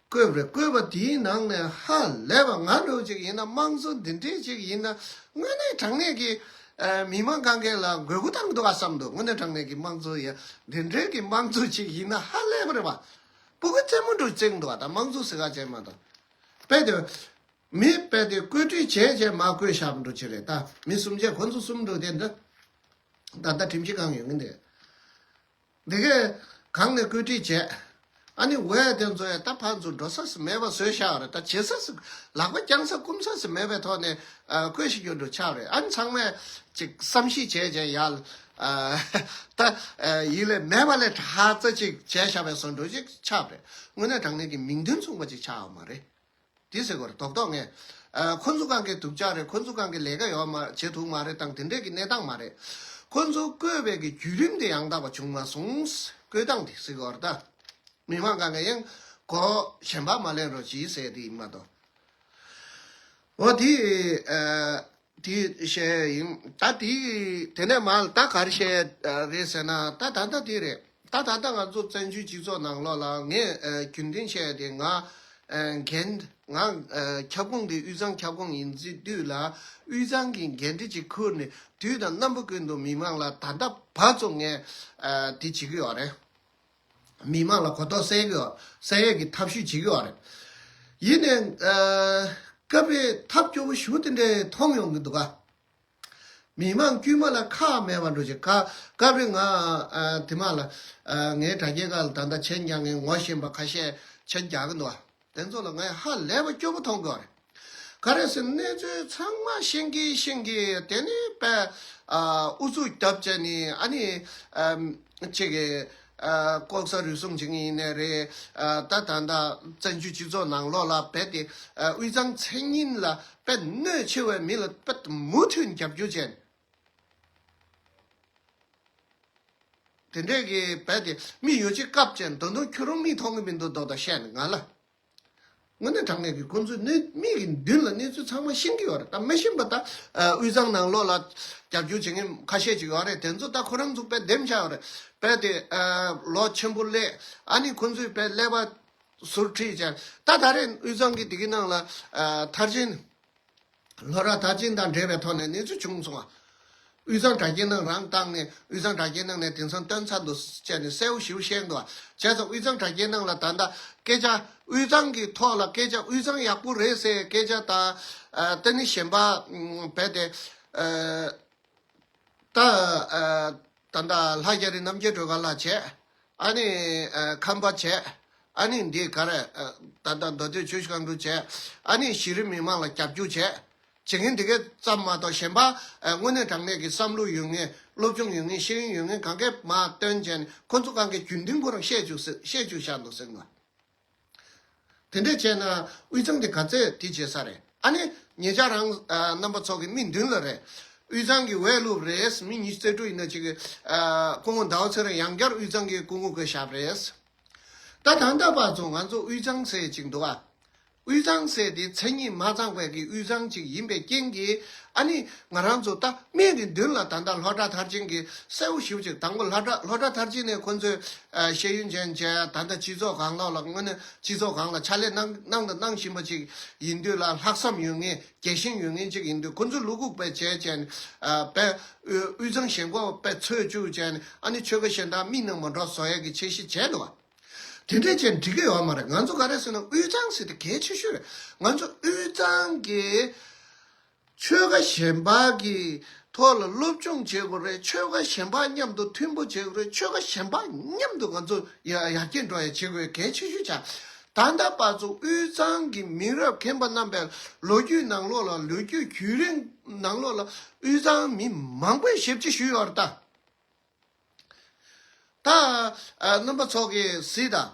བསྐོས་པ་རེད། བསྐོས་པ་དེའི་ནང་ནས་ཧ་ལས་པ་ང་འདྲ་བོ་ཅིག་ཡིན་ན། དམངས་གཙོ་འདི་འདྲས་ཅིག་ཡིན་ན་དངོས་གནས་དྲང་གནས་ཀྱི་ཨ་མི་མང་གང་གས་ལ་དགོས་མཁོ་བཏང་གི་འདུག་ག་བསམ་འདུག་དངོས་གནས་དྲང་གནས་ཀྱི་དམངས་གཙོ་ཡ་འདི་འདྲས་ཀྱི་དམངས་གཙོ་ཅིག་ཡིན་ན་ཧ་ལས་པ་རེད་བ། སྤུ་གུ་རྩེད་མོ་འདྲ་བོ་རྩེ་གི་འདུག་ག་ད་དམངས་གཙོ་ཟེར་ག་བྱས་མ་གཏོགས། དཔེ་དེ། མི་དཔེ་དེ་བཀོད་སྒྲིག་བྱས་བྱས་མར་བསྐོས་བཞག་པ་འདྲ་ཅིག་རེད་ད། མི་སུམ་བརྒྱ་ཁོ་ཚོ་གསུམ་འདྲ་དེ་འདྲ། ད་ལྟ་ཁྲིམས་ཞིབ་ཁང་ཡོད་ངེས་འདི། འདི་གས་གང་ནས་བཀོད་སྒྲིག་བྱས། ཨ་ནི་འོས་དེ་ཚོ་ཡ་ད་ཕར་ཚུར་འགྲོ་ས་སུ་མེད་པ་བཟོས་བཞག་རེད། ད་བྱེད་ས་སུ་ལག་པ་བརྐྱང་ས་བསྐུམ་ས་སུ་མེད་པའི་ཐོག་ནས་ཨ་བཀོད་ཤིག་ཡོད་འགྲོ་ཆགས་རེད། ཨ་ནི་ཚང་མས་ཅིག་བསམ་གཞིག་བྱས་བྱས་ཡ་ལ་ཨ་ད་ཨ་ཡིད་ལས་མེད་པ་ལས་ད་ཧ་ཙ་ཅིག་བྱས་བཞག་པའི་བཟོ་འདྲ་ཅིག་ཆགས་རེད། དངོས་གནས་དྲང་གནས་ཀྱི་མིང་དོན་མཚུངས་པ་ཅིག་ཆགས་པ་མ་རེད། དེ་ཟེར་དགོས་རེད། རྡོག་རྡོག་ངས། ཨ་ཁོ་ཚོ་གང་གི་སྡུག་ཅག་རེད། ཁོ་ཚོ་གང་གི་ལས་ཀ་ཡོད་མ་བྱེད་ཐུབ་མ་རེད་དང་དེ་འདྲས་ཀྱི་གནས་སྟངས་མ་རེད། ཁོ་ཚོ་བསྐོས་པའི་གི་བརྒྱུད་རིམ་དེ་ཡང་དག་པ་བྱུང་མ་སོང་། བསྐོས་སྟངས་དེ་ཟེར་དགོས་རེད་ད། མི་མང་གང་གི་ཡང་གོ་གཞན་པ་མ་ལེན་རོགས་གྱིས་ཟེར་དེ་ཡིན་མ་གཏོགས། འོ་དེ་ཨ་དེ་བཤད་ཡིན། ད་དེ་དེ་ནས་མར་ད་ག་རེ་བཤད་རེད་ཟེར་ན། ད་ད་ལྟ་དེ་རེད། ད་ད་ལྟ་ང་ཚོ་བཙན་བྱོལ་སྤྱི་ཚོགས་ནང་ལོགས་ལ་ངས་ཨ་རྒྱུན་ལྡན་བཤད་དེ་ང་ཨ་འགན་ང་ཨ་ཁྱབ་ཁོངས་དེ་དབུས་གཙང་ཁྱབ་ཁོངས་ཡིན་དུས་ལ་དབུས་གཙང་གི་འགན་འཁྲི་ཅིག་ཁུར་ནས་དུས་དང་རྣམ་པ་ཀུན་ཏུ་མི་མང་ལ་ད་ལྟ་བར་དུ་ངས་ཨ་དེ་བྱེད་ཀྱི་ཡོད་རེད། མི་མང་ལ་གོ་རྟོགས་སད་ཀྱི་ཡོད། སད་ཡས་ཀྱི་ཐབས་ཤེས་བྱེད་ཀྱི་ཡོད་རེད། ཡིན་ནའི་ཨ་སྐབས་རེ་ཐབས་སྐྱོ་པོ་ཞེ་པོ་དེ་འདྲས་མཐོང་ཡོང་གི་འདུག་ག་མི་མང་དཀྱུས་མ་ལ་ཁག་མེད་པ་འགྲོ་ཅིག་ག་སྐབས་རེ་ང་ཨ་དེ་མ་ལ་ཨ་ངའི་དྲ་རྒྱའི་སྒང་ལ་ད་ལྟ་མཆན་རྒྱག་མཁན་ངོ་ཤེས་པ་ཁ་ཤས་མཆན་རྒྱག་གི་འདུག་ག་དེ་ཚོ་ལ་ངས་ཧ་ལས་པ་སྐྱོ་པོ་མཐོང་གི་ཡོད་རེད། ག་རེ་ཟེར་ན་གནས་ཚུལ་ཚང་མ་ཤེས་ཀྱི་ཤེས་ཀྱི་དེ་ནི་དཔེ་ཨ་ཨུ་ཚུགས་རྒྱབ་བྱས་ནི་ཨ་ནི་ཨ་ཅིག་གི་ཨ་ལྐོག་ཟ་རུལ་སུངས་བྱེད་མཁན་ཡིན་ནའི་རེད། ཨ་ད་ད་ད་བཙན་བྱོལ་སྤྱི་ཚོགས་ནང་ལོགས་ལ་རྦད་དེ་ཨ་དབུས་གཙང་མཚན་ཉིད་ལ་དཔེ་གནོད་ཆེ་བའི་མི་ལ་དཔེ་མུ་མཐུད་རྒྱབ་སྐྱོར་བྱས། དེ་འདྲས་ཀྱི་རྦད་དེ་མི་ཡོ་ཆས་བཀབ་བྱས་ད་དུང་ཁྱོད་རང་མིག་མཐོང་གི་མི་འདུག་མདོག་མདོག་བཤད་ནས་ང་ལ། དངོས་གནས་དྲང་གནས་ཀྱི་ཁོང་ཚོས་གནས་མིག་གི་མདུན་ལ་གནས་ཚུལ་ཚང་མ་ཤེས་ཀྱི་ཡོད་རེད། ད་མི་ཤེས་པ་ད་ཨ་དབུས་གཙང་ནང་ལོགས་ལ་རྒྱབ་སྐྱོར་བྱེད་མཁན་ཁ་ཤས་ཅིག་ཡོད་རེད། དེ་ཚོ་ད་ཁོ་རང་ཚོ་དཔེ་འདེམས་བྱ་ཡོད་རེད། རྦད་དེ་ཨ་ལོ་ཆེན་པོ་སླེབས། ཨ་ནི་ཁོང་ཚོས་དཔེ་ཀླད་པ་ཟུར་ཁྲིད་བྱས། ད་ད་རེས་དབུས་གཙང་གི་དེ་གི་ནང་ལ་ཨ་མཐར་ཕྱིན་ སློབ་གྲྭ་མཐར་ཕྱིན་དང་འབྲེལ་བའི་ཐོག་ནས་གནས་ཚུལ་བྱུང་སོང་བ། དབུས་གཙང་དྲ་རྒྱའི་ནང་རང་བཏང་ནས་དབུས་གཙང་དྲ་རྒྱའི་ནང་ནས་དེང་སང་བཏོན་ཚར་འདུག་ཅེས་ནས་གསལ་བོ་ཞེ་པོ་བཤད་འདུག་བ། བྱས་ཙང་དབུས་གཙང་དྲ་རྒྱའི་ནང་ལ་ད་ལྟ་སྐད་ཆ་དབུས་གཙང་གི་ཐོག་ལ་སྐད་ཆ་དབུས་གཙང་ཡག་པོ་རེད་ཟེར་སྐད་ཆ་དང་། ཨ། དེ་ནི་གཞན་པ་ཨམ་རྦད་དེ། ཨ། ད་ཨ་ད་ལྟ་ལྷ་རྒྱ་རི་རྣམ་རྒྱལ་སྒྲོལ་དཀར་ལགས་བྱས། ཨ་ནི་ཨ་ཁམས་པ་བྱས། ཨ་ནི་འདི་ག་རེ། ཨ་ད་ལྟ་མདོ་སྟོད་ཆུ་བཞི་སྒང་དྲུག་བྱས། ཨ་ནི་གཞི་རིམ་མི་མང་ལ་རྒྱབ་སྐྱོར་བྱས། བྱེད་མཁན་འདི་གས་ཙམ་མ་གཏོགས་གཞན་པ་ཨ་དངོས་གནས་དྲང་གནས་ཀྱི་བསམ་བློ་ཡོད་མཁན། སློབ་སྦྱོང་ཡོད་མཁན། ཤེས་ཡོན་ཡོད་མཁན་གང་གས་མར་བཏོན་བྱས་ནས་ཁོ་ཚོ་གང་གས་རྒྱུན་ལྡན་ཁོ་རང་བཤད་བཅུག་ཟེར། བཤད་བཅུག་བཞག་འདུག་ཟེར་ནོ། དེ་འདྲས་བྱས་ན་དབུས་གཙང་དེ་ག་ཚད་དེ་བྱེད་ས་རེད། ཨ་ནི་ཉེ་ཆར་རང་ཨ་རྣམ་པ་ཚོ་གི་མིག་མདུན་ལ་རེད། དབུས་གཙང་གི་ཝེ་ལུབ་རེད། མི་ཉི་ཤུ་རྩ་དྲུག་ཡིན་ན་ཅིག་གི་ཨ་སྐུ་ངོ་ཟླ་བ་ཚེ་རིང་ཡང་བསྐྱར་དབུས་གཙང་གི་སྐུ་ངོ་བསྐོས་བཞག་རེད། ད་ད་ལྟ་བར་དུ་ང་ཚོ་དབུས་གཙང་ཟེར་ཅིག་འདུག་ཨ། དབུས་གཙང་ཟེར་དེ་མཚན་ཉིད་མ་ཚང་བའི་གི་དབུས་གཙང་ཅིག་ཡིན་པའི་རྐྱེན་གྱིས། ཨ་ནི་ང་རང་ཚོ་ད་མིག་གི་མདུན་ལ་ད་ལྟ་སློབ་གྲྭ་མཐར་ཕྱིན་གྱི་གསལ་བོ་ཞེ་པོ་ཅིག་དང་པོ་སློབ་གྲྭ་སློབ་གྲྭ་མཐར་ཕྱིན་ནས་ཁོ་ཚོས་ཨ་ཤེས་ཡོན་ཅན་བྱས། ད་ལྟ་སྤྱི་ཚོགས་སྒང་ལོགས་ལ་དངོས་གནས་སྤྱི་ཚོགས་སྒང་ལ་ཕྱག་ལས་གནང་གནང་དང་གནང་བཞིན་པ་ཅིག་ཡིན་དུས་ལ། ལྷག་བསམ་ཡོད་མཁན། རྒྱལ་ཞེན་ཡོད་མཁན་ཅིག་ཡིན་དུས་ཁོ་ཚོས་བློ་འགུག་དཔེ་བྱས་བྱས་ནས་ཨ་དཔེ་དབུས་གཙང་ཞེན་ཁོག་དཔེ་འཚོལ་བཅུག་བྱས་ནས། ཨ་ནི་ཆོལ་ཁ་གཞན་དག་མིག་ནང་མ་འགྲོ་བཟོ་ཡས་ཀྱི་འཆར་གཞི་བྱས་འདུག་བ། དེ་འདྲས་བྱས་འགྲིག་གི་ཡོད་མ་རེད། ང་ཚོ་ག་རེ་ཟེར་ན་དབུས་གཙང་ཟེར་དེ་གལ་ཆེ་ཤོས་རེད། ང་ཚོ་དབུས་གཙང་གི་ཆོལ་ཁ་གཞན་པ་གི་ཐོག་ལ་སློབ་སྦྱོང་བྱེད་དགོས་རེད། ཆོལ་ཁ་གཞན་པ་མཉམ་དུ་མཐུན་པོ་བྱེད་དགོས་རེད། ཆོལ་ཁ་གཞན་པ་མཉམ་དུ་ང་ཚོ་ཡར་ཡར་རྒྱས་འགྲོ་ཡ་བྱེད་དགོས་གལ་ཆེ་ཤོས་ཆགས། ད་ལྟ་བར་དུ་དབུས་གཙང་གི་མི་རབས་རྒན་པ་རྣམ་པའི་ལོ་རྒྱུས་ནང་ལོགས་ལ། ལོ་རྒྱུས་བརྒྱུད་རིམ་ནང་ལོགས་ལ་དབུས་གཙང་མི་མང་པོས་ཞབས་ཕྱི་ཞུས་ཡོད་རེད་ད། ད་ཨ་རྣམ་པ་ཚོ་གིས་གཟིགས་དང་།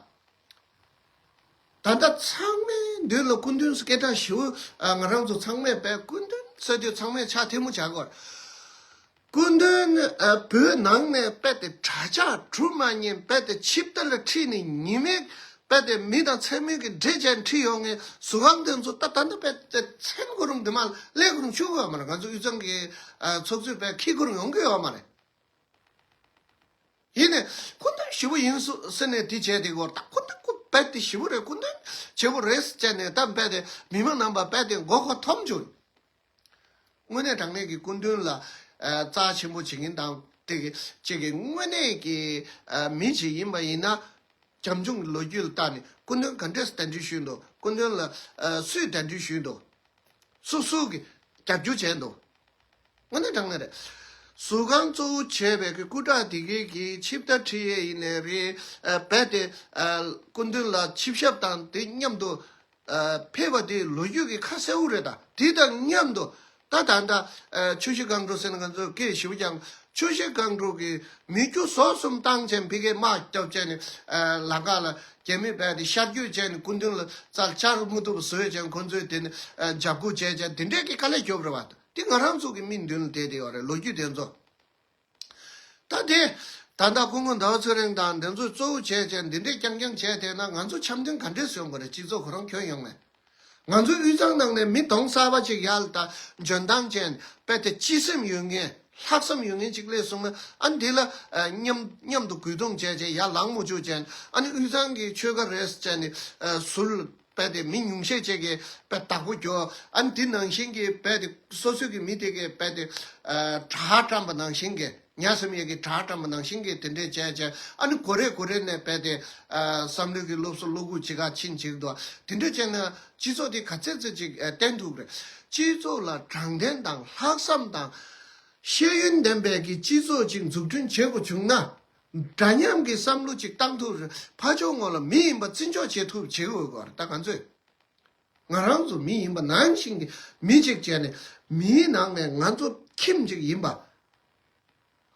ད་ལྟ་ཚང་མའི་མདུན་ལ་སྐུ་མདུན་སྐད་གྲགས་ཞེ་པོ། ཨ་ང་རང་ཚོ་ཚང་མས་དཔེ་སྐུ་མདུན་ཟེར་དུས་ཚང་མས་ཕྱག་ཐལ་མོ་བྱ་དགོས། སྐུ་མདུན་ཨ་བོད་ནང་ནས་དཔེ་དེ་གྲྭ་ཆགས་གྲུབ་མ་ཉན། དཔེ་དེ་ཆིབས་རྟ་ལ་ཁྲིད་ནས་ཉི་མའི་དཔེ་དེ་མི་དང་མཚན་མོའི་གི་འདྲེ་བྱས་ཁྲིད་ཡོང་མཁན་ཟུར་ཁང་དེ་ཚོ་ད་ད་ལྟ་དཔེ་དེ་མཚན་གུ་རུམ་དེ་མ་ལས་གུ་རུམ་ཆུ་གི་ཡོད་མ་རེད། ང་ཚོ་དབུས་གཙང་གི་ཨ་ཚོགས་གཙོས་དཔེ་ཁྱི་གུ་རུམ་ཡོང་གི་ཡོད་མ་རེད། ཡིན་ནས་སྐུ་མདུན་ཞེ་པོ་ཡིན་སུ་ཟེར་ནས་དེ་བྱས་དེ་གོ། ད་སྐུ་མདུན་སྐུ་རྦད་དེ་ཞེ་པོ་རེད། སྐུ་མདུན་བྱེད་པོ་རེད་ཟེར་ནས་ད་རྦད་དེ་མི་མང་རྣམ་པ་རྦད་དེ་མགོ་སྐོར་ཐོམ་བྱུང་། དངོས་གནས་དྲང་གནས་ཀྱི་སྐུ་མདུན་ལ་ཨ་རྩ་ཆེན་པོ་བྱེད་མཁན་དང་དེ་གི་ཅིག་གི་དངོས་གནས་ཀྱི་ཨ་མི་ཅིག་ཡིན་པ་ཡིན་ན། རྒྱབ་ལྗོངས་ཀྱི་ལོ་རྒྱུས་ལ་བལྟས་ནས་སྐུ་མདུན་ག་འདྲས་གདན་འདྲེན་ཞུས་འདུག་སྐུ་མདུན་ལ་ཨ་སུས་གདན་འདྲེན་ཞུས་འདུག་སུ་སུ་གིས་རྒྱབ་སྐྱོར་བྱས་འདུག་དངོས་གནས་དྲང་གནས་རེད། ཟུར་ཁང་གཙོ་བོ་བྱས་པའི་གི་སྐུ་དྲག་དེ་གའི་གི་ཆིབས་རྟ་ཁྲིད་ཡས་ཡིན་ནའི་རེད། ཨ་རྦད་དེ་ཨ་སྐུ་མདུན་ལ་ཆིབས་ཞབས་དང་དེ་མཉམ་དུ་ཨ་ཕེབས་པ་དེ་ལོ་རྒྱུས་ཀྱི་ཁ་གསལ་བོ་རེད། ད་དེ་དང་མཉམ་དུ་ད་ད་ལྟ་ཨ་ཆུ་བཞི་སྒང་དྲུག་ཟེར་ན་ང་ཚོས་སྐད་ཞེ་པོ་ཀྱང་། ཆུ་བཞི་སྒང་དྲུག་གི་མི་རྒྱུ་ཟོག་གསུམ་བཏང་བྱས་ཕ་གིར་དམག་རྒྱབ་བྱས་ནས་ཨ་ལམ་ཁ་ལ་རྒྱ་མི་རྦད་དེ་ཤར་བསྐྱོད་བྱས་ནས་སྐུ་མདུན་ལ་རྩར་བཅར་མི་ཐུབ་པ་བཟོས་བྱས་ཁོ་ཚོས་དེ་ནས་ཨ་འཇབ་རྒོལ་བྱས་བྱས་དེ་འདྲས་ཀྱི་དཀའ་ལས་རྒྱོབ་རེད་བ། དེ་ང་རང་ཚོ་གི་མིག་མདུན་ལ་བསྡད་བསྡད་ཡོད་རེད། ལོ་རྒྱུས་དེ་ཚོ། ད་དེ་ད་ལྟ་སྐུ་ངོ་ཟླ་བ་ཚེ་རིང་དང་འདི་ཚོས་གཙོ་བོ་བྱས་བྱས་འདི་འདྲས་རྐྱང་རྐྱང་བྱས་བསྡད་ན་ང་ཚོ་འཆམ་མཐུན་ག་འདྲས་ཡོང་གི་རེད། སྤྱི་ཚོགས་ཁོ་རང་ཁྱོན་ཡོངས་ནས། ང་ཚོའི་དབུས་གཙང་ནང་ནས་མི་གདོང་གསར་པ་ཅིག་ཡར་ལ་ད་འཇོན་ཐང་ཅན། རྦད་དེ་སྤྱི་སེམས་ཡོད་མཁན། ལྷག་བསམ་ཡོད་མཁན་ཅིག་སླེབས་སོང་ན། ཨ་ནི་དེ་ལ་ཨ་མཉམ་མཉམ་དུ་གུས་གདུང་བྱས་བྱས་ཡར་ལངས་མ་བཅུག་བྱས། ཨ་ནི་དབུས་གཙང་གི་ཆོལ་ཁ་རེད་ཟེར་ནས་ཨ་ཟུར་རྦད་དེ་མི་ཉུང་ཤས་ཅིག་གིས་རྦད་བདག་པོ་རྒྱོབ། ཨ་ནི་དེ་ནང་བཞིན་གྱི་རྦད་དེ་སོ་སོའི་གི་མི་དེ་གས་རྦད་དེ་ཨ་དྲག་བཀྲམ་པ་ནང་བཞིན་གྱི། ཉ་སེམས་ཡས་ཀྱི་དྲག་བཀྲམ་པ་ནང་བཞིན་གྱི་དེ་འདྲས་བྱས་བྱས། ཨ་ནི་གོ་རེ་གོ་རེ་ནས་རྦད་དེ་ཨ་བསམ་བློའི་གི་སློབ་གསོ་བློ་འགུག་ཅིག་ག་ཕྱིན་ཅིག་འདུག་དེ་འདྲས་བྱས་ན་སྤྱི་ཚོགས་དེ་ག་ཚད་ཚད་ཅིག་ཨ་བརྟན་ཐུབ་རེད། སྤྱི་ཚོགས་ལ་དྲང་བདེན་དང་ལྷག་བསམ་དང་ཤེས་ཡོན་ལྡན་པའི་གི་སྤྱི་ཚོགས་ཅིག་འཛུགས་སྐྲུན་བྱེད་དགོས་བྱུང་ན། འདྲ་མཉམ་གྱི་བསམ་བློ་ཅིག་བཏང་ཐུབ་རེད། ཕར་ཕྱོགས་ངོས་ལ་མི་ཡིན་པ་བརྩི་འཇོག་བྱེད་ཐུབ་བྱེད་དགོས་ཀྱི་རེད། ད་ང་ཚོས། ང་རང་ཚོ་མི་ཡིན་པ་ནང་བཞིན་གྱི་མི་གཅིག་བྱས་ནས་མིའི་ནང་ནས་ང་ཚོ་ཁྱིམ་གཅིག་ཡིན་པ།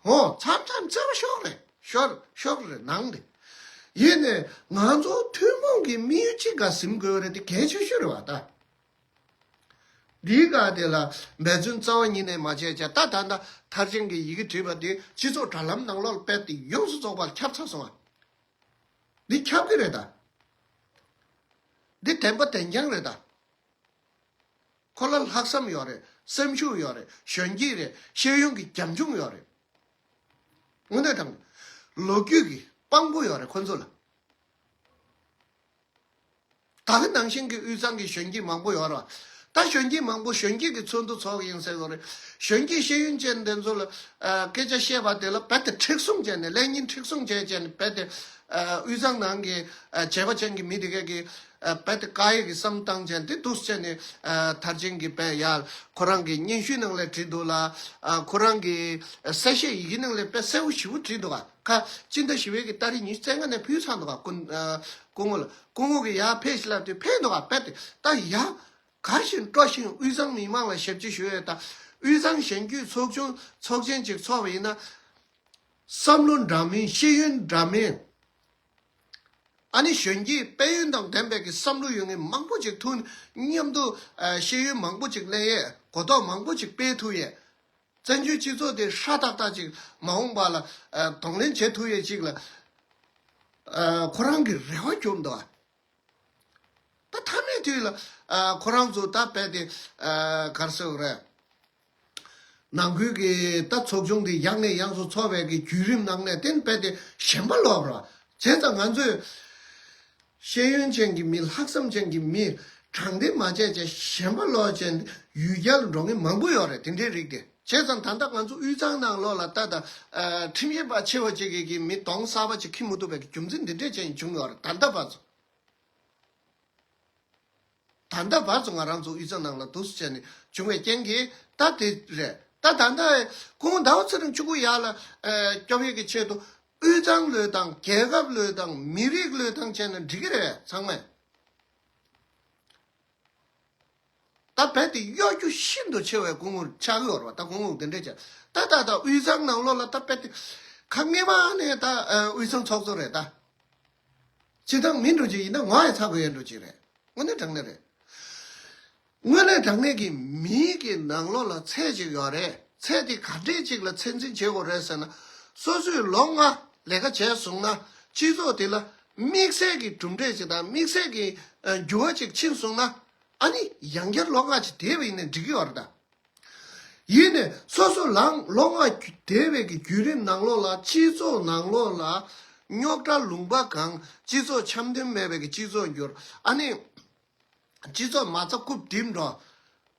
ཧོ། མཚམས་མཚམས་བརྩེ་བ་ཤོར་རེད། ཤོར་ཤོར་རེད་ནང་དེ། ཡིན་ནས་ང་ཚོ་ཐུན་མོང་གི་དམིགས་ཡུལ་གཅིག་ག་ཟིན་དགོས་རེད། དེ་གལ་ཆེ་ཤོས་རེད་བ་ད། འདིའི་སྒང་དེ་ལ་འབད་བརྩོན་རྩ་བ་ཉིད་ནས་མ་བྱས་བྱས། ད་ད་ལྟ་མཐར་ཕྱིན་གྱི་ཡི་གེ་བྲིས་པ་དེ་སྤྱི་ཚོགས་དྲ་ལམ་ནང་ལོགས་ལ་སྤེལ་ཏེ་ཡོངས་སུ་རྫོགས་པར་ཁྱབ་ཚར་སོང་བ། འདི་ཁྱབ་ཀྱི་རེད་ད། འདི་བདེན་པ་བདེན་རྐྱང་རེད་ད། ཁོ་ལ་ལྷག་བསམ་ཡོད་རེད། སེམས་ཤུགས་ཡོད་རེད། གཞོན་སྐྱེས་རེད། ཤེས་ཡོན་གྱི་རྒྱབ་ལྗོངས་ཡོད་རེད། དངོས་གནས་དྲང་ལོ་རྒྱུས་ཀྱི་དཔང་པོ་ཡོད་རེད་ཁོ་ཚོ་ལ། ད་ག་ནང་བཞིན་གྱི་དབུས་གཙང་གི་གཞོན་སྐྱེས་མང་པོ་ཡོད་རེད། ད་གཞོན་སྐྱེས་མང་པོ་གཞོན་སྐྱེས་ཀྱི་ཚོགས་འདུ་ཚོགས་ཡིན་ཟེར་དགོས་རེད། གཞོན་སྐྱེས་ཤེས་ཡོན་ཅན་དེ་ཚོ་ལ་ཨ་སྐད་ཆ་བཤད་པ་དེ་ལ་རྦད་དེ་མཁྲེགས་བཟུང་བྱས་ནས་ལས་ཉིན་མཁྲེགས་བཟུང་བྱས་བྱས་ནས་རྦད་དེ་ཨ་དབུས་གཙང་ནང་གི་ཨ་བྱས་པ་ཅན་གྱི་མི་དེ་གས་ཀྱི་ཨ་རྦད་དེ་དཀའ་ཡས་ཀྱི་བསམ་བཏང་བྱས་ནས་དེ་འདུག་བྱས་ནས་ཨ་མཐར་ཕྱིན་གྱི་རྦད་ཡ་ཁོ་རང་གི་སྙན་ཞུའི་ནང་ལ་བྲིས་འདུག་ལ། ཨ་ཁོ་རང་གི་གསལ་བཤད་ཡི་གེ་ནང་ལ་དཔེ་གསལ་པོ་ཞེ་པོ་བྲིས་འདུག་ག་ཁ་སྤྱི་ཟླ་བཞི་པའི་གི་ཏ་རིག་ཉི་ཤུ་རྩ་ལྔ་ནས་ཕུལ་ཚར་འདུག་ག་སྐུ་ཨ་སྐུ་ངོ་ལ། སྐུ་ངོ་གི་ཡར་ཕེབས་ཤིག་ལབ་དུས་ཕེབས་འདུག་ག་རྦད་དེ་ད་ཡ་གར་བཞིན་སྤྲོ་བཞིན་དབུས་གཙང་མི་མང་ལ་ཞབས་ཕྱི་ཞུ་ཡས་དང་། དབུས་གཙང་གཞོན་སྐྱེས་ཚོགས་ཆུང་ཚོགས་ཆེན་ཅིག་ཚོགས་པ་ཡིན་ན། བསམ་བློ་འདྲ་མིན། ཤེས་ཡོན་འདྲ་མིན། ཨ་ནི་གཞོན་སྐྱེས་དཔལ་ཡོན་དང་ལྡན་པའི་གི་བསམ་བློ་ཡོད་མཁན་མང་པོ་ཅིག་ཐུག་མཉམ་དུ་ཨ་ཤེས་ཡོན་མང་པོ་ཅིག་ལེན་ཡས། གོ་རྟོགས་མང་པོ་ཅིག་སྤེལ་ཐུབ་ཡས། བཙན་བྱོལ་སྤྱི་ཚོགས་དེ་ཧྲ་ཏག་ཏག་ཅིག་མ་འོངས་པ་ལ་ཨ་གདོང་ལེན་བྱེད་ཐུབ་ཡས་ཅིག་ལ་ཨ་ཁོ་རང་གི་རེ་བ་བཅོམ་འདུག་ཨ། ད་མཐའ་མའི་དུས་ལ་ཨ་ཁོ་རང་ཚོ་ད་རྦད་དེ་ཨ་ག་རེ་ཟེར་དགོས་རེད། ནང་ཁུལ་གྱི་ད་ཚོགས་ཆུང་དེ་ཡག་ནས་ཡག་སུ་ཚོགས་པའི་གི་བརྒྱུད་རིམ་ནང་ནས་བརྟེན་རྦད་དེ་ཞེན་པ་ལོག་ར། བྱས་ཙང་ང་ཚོས་ཤེས་ཡོན་ཅན་གྱི་མི། ལྷག་བསམ་ཅན་གྱི་མི། དྲང་བདེན་མ་བྱས་བྱས་ཞེན་པ་ལོག་བྱས་ཡུལ་གྱར་འགྲོ་མཁན་མང་པོ་ཡོད་རེད། དེ་འདྲའི་རིགས་དེ། བྱས་ཙང་ད་ལྟ་ང་ཚོ་དབུས་གཙང་ནང་ལོགས་ལ་ད་ལྟ་ཨ་ཁྲིམས་ཞིབ་པ་ཆེ་བ་ཅིག་གིས་མི་གདོང་གསར་པ་ཅིག་འཁྱེར་མི་ཐུབ་པའི་རྒྱུ་མཚན་འདི་འདྲས་ཅན་བྱུང་ཡོད་རེད། ད་ལྟ་བར་དུ། ད་ལྟ་བར་དུ་ང་རང་ཚོ་དབུས་གཙང་ནང་ལ་འདུག་སེ་བྱས་ནས་བྱུང་བའི་རྐྱེན་གྱིས་ད་དེ་རེད། ད་ད་ལྟ་སྐུ་ངོ་ཟླ་བ་ཚེ་རིང་ཆུ་བོ་ཡར་ལ་ཨ་སྐྱོབ་ཡས་ཀྱི་ཆེད་དུ་དབུས་གཙང་ལོས་དང་། རྒྱལ་ཁབ་ལོས་དང་། མི་རིགས་ལོས་དང་བྱས་ན་འགྲིག་གི་རེད་ཚང་མས། ད་རྦད་དེ་གཡོ་སྒྱུ་ཤིན་ཏུ་ཆེ་བའི་སྐུ་ངོ་ཆགས་ཀྱི་ཡོད་རེད་པ། ད་སྐུ་ངོ་དེ་འདྲས་བྱས། ད་ད་ད་དབུས་གཙང་ནང་ལོགས་ལ་ད་རྦད་དེ་ཁ་སྔོན་མ་ནས་ད་ཨ་དབུས་གཙང་ཚོགས་གཙོ་རེད་ད། སྤྱིར་བཏང་མི་འགྲོ་རྒྱུ་ཡིན་ན་ངོ་ཡ་ཚ་དགོས་ཡ་འགྲོ་རྒྱུ་རེད། དངོས་གནས་དྲང་གནས་རེད། དངོས་གནས་དྲང་གནས་ཀྱི་མིའི་གི་ནང་ལོགས་ལ་ཚད་ཅིག་ཡོད་རེད། ཚད་དེ་ག་འདྲས་ཅིག་ལ་ཚད་འཛིན་བྱེད་དགོས་རེད་ཟེར་ན། སོ་སོས་ལོ་ལྔ་ལས་ཀ་བྱས་སོང་ན་སྤྱི་ཚོགས་དེ་ལ་དམིགས་བསལ་གྱི་གྲུབ་འབྲས་ཅིག་དང་དམིགས་བསལ་གྱི་ཨ་འགྱུར་བ་ཅིག་ཕྱིན་སོང་ན། ཨ་ནི་ཡང་བསྐྱར་ལོ་ལྔ་ཅིག་བསྡད་པ་ཡིན་ན་འགྲིག་གི་ཡོད་རེད་ད། ཡིན་ནས་སོ་སོ་ལང་ལོ་ལྔ་བསྡད་པའི་གི་བརྒྱུད་རིམ་ནང་ལོགས་ལ་སྤྱི་ཚོགས་ནང་ལོགས་ལ་རྙོག་དྲ་ལུང་པ་གང་། སྤྱི་ཚོགས་འཆམ་མཐུན་མེད་པའི་གི་སྤྱི་ཚོགས་འགྱུར། ཨ་ནི་སྤྱི་ཚོགས་མ་རྩ་རྐུབ་རྡིབ་འགྲོ།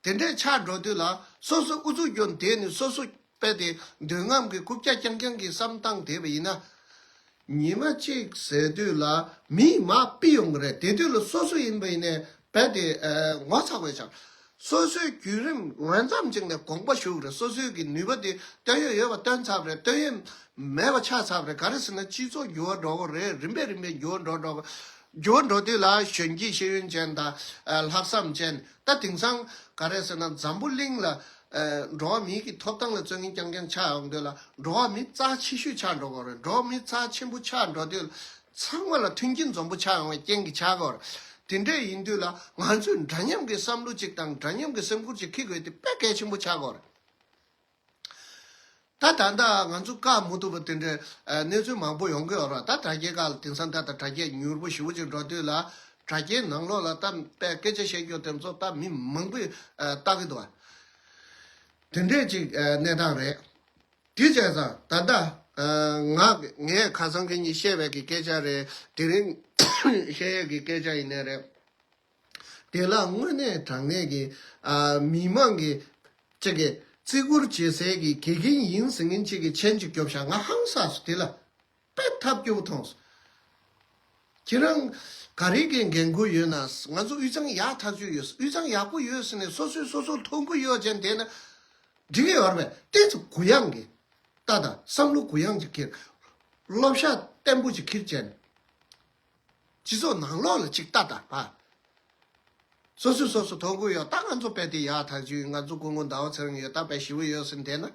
དེ་འདྲས་ཆགས་འགྲོ་དུས་ལ་སོ་སོ་ཨུ་ཚུགས་རྒྱོབ་བསྡད་ནས་སོ་སོ་རྦད་དེ་འདོད་རྔམ་གྱི་རྐུབ་བཀྱག་རྐྱང་རྐྱང་གི་བསམ་བཏང་བསྡད་པ་ཡིན་ན། ཉི་མ་གཅིག་ཟེར་དུས་ལ་མིས་མར་ཕུད་ཡོང་གི་རེད། དེ་དུས་ལ་སོ་སོ་ཡིན་པ་ཡིན་ནའི་རྦད་དེ་ཨ་ངོ་ཚ་དགོས་ཆགས། སོ་སོའི་བརྒྱུད་རིམ་འོས་འཚམ་ཅིག་ནས་དགོངས་པ་ཞུ་གི་རེད། སོ་སོའི་གི་ནུས་པ་དེ་སྟོན་ཡ་ཡོད་པ་སྟོན་ཚར་བ་རེད། སྟོན་ཡ་མེད་པ་ཆགས་ཚར་བ་རེད། ག་རེ་ཟེར་ན་སྤྱི་ཚོགས་འགྱུར་བ་འགྲོ་གི་རེད། རིམ་པས་རིམ་པས་འགྱུར་བ་འགྲོ་འགྲོ་གི། འགྱུར་བ་འགྲོ་དུས་ལ་གཞོན་སྐྱེས་ཤེས་ཡོན་ཅན་དང་ཨ་ལྷག་བསམ་ཅན། ད་དེང་སང་ག་རེ་ཟེར་ན་འཛམ་བུ་གླིང་ལ་ཨ་འགྲོ་བ་མིའི་གི་ཐོབ་ཐང་ལ་བརྩོན་མཁན་རྐྱང་རྐྱང་ཆགས་ཡོང་དུས་ལ་འགྲོ་བ་མི་རྩ་ཆེ་ཤོས་ཆགས་འགྲོ་གི་རེད། འགྲོ་བ་མི་རྩ་ཆེན་པོ་ཆགས་འགྲོ་དུས་ཚང་མ་ལ་མཐུན་རྐྱེན་འཛོམས་པོ་ཆགས་ཡོང་བའི་རྐྱེན་གྱིས་ཆགས་ཀྱི་ཡོད་རེད། དེ་འདྲས་ཡིན་དུས་ལ་ང་ཚོས་འདྲ་མཉམ་གྱི་བསམ་བློ་ཅིག་དང་འདྲ་མཉམ་གྱི་སེམས་ཁུར་ཅིག་འཁྱེར་དགོས་དེ་དཔེ་གལ་ཆེན་པོ་ཆགས་ཀྱི་ཡོད་རེད། ད་ད་ལྟ་ང་ཚོ་བཀག་མི་ཐུབ་པ་དེ་འདྲའི་ཨ་གནས་ཚུལ་མང་པོ་ཡོང་གི་ཡོད་རེད། ད་དྲ་རྒྱའི་སྒང་ལ་དེང་སང་ད་ལྟ་དྲ་རྒྱ་མྱུར་པོ་ཞེ་པོ་ཅིག་འགྲོ་དུས་ལ་དྲ་རྒྱའི་ནང་ལོགས་ལ་ད་དཔེ་སྐད་ཆ་བཤད་རྒྱུ་དེ་ཚོ་ད་མི་མང་པོས་ཨ་ལྟ་གི་འདུག་བ། དེ་འདྲས་ཅིག་ཨ་གནས་སྟངས་རེད། དེ་བྱས་ཙང་ད་ལྟ་ཨ་ང་ངས་ཁ་སང་ཁ་ཉིན་བཤད་པའི་གི་སྐད་ཆ་རེད། དེ་རིང་བཤད་ཡས་ཀྱི་སྐད་ཆ་ཡིན་ནའི་རེད། དེ་ལ་དངོས་གནས་དྲང་གནས་ཀྱི་ཨ་མི་མང་གི་གཅིག་གི་བརྩི་བཀུར་བྱེད་སའི་གི་དགེ་རྒན་ཡིན་ཟེར་མཁན་གཅིག་གི་མཆན་གཅིག་རྒྱོབ་ཤག་ང་ཧང་སངས་སོང་། དེ་ལ་དཔེ་ཐབས་སྐྱོ་པོ་མཐོང་སོང་། ཁྱེད་རང་ག་རེ་གི་འགན་ཁུར་ཡོད་ན། ང་ཚོ་དབུས་གཙང་ཡག་ཐག་ཆོད་ཡོད། དབུས་གཙང་ཡག་པོ་ཡོད་ཟེར་ནས་སོ་སོས་སོ་སོར་མཐོང་གི་ཡོད་ཅན་དེ་ན། འགྲིག་གི་ཡོད་རེད་པས། ཏོག་ཙམ་གུ་ཡངས་ཀྱི་ལྟ་དང་བསམ་བློ་གུ་ཡངས་ཅིག་འཁྱེར། བློ་ཤ་བརྟན་པོ་ཅིག་འཁྱེར་བྱས་ནས། སྤྱི་ཚོགས་ནང་ལོགས་ལ་ཅིག་ལྟ་དང་བ། སོ་སོས་སོ་སོ་མཐོང་གི་ཡོད། ད་ང་ཚོ་དཔེ་དེ་ཡག་ཐག་ཆོད། ང་ཚོ་སྐུ་ངོ་ཟླ་བ་ཚེ་རིང་ཡོད། ད་དཔེ་ཞེ་པོ་ཡོད་ཟེར་བསྡད་ན་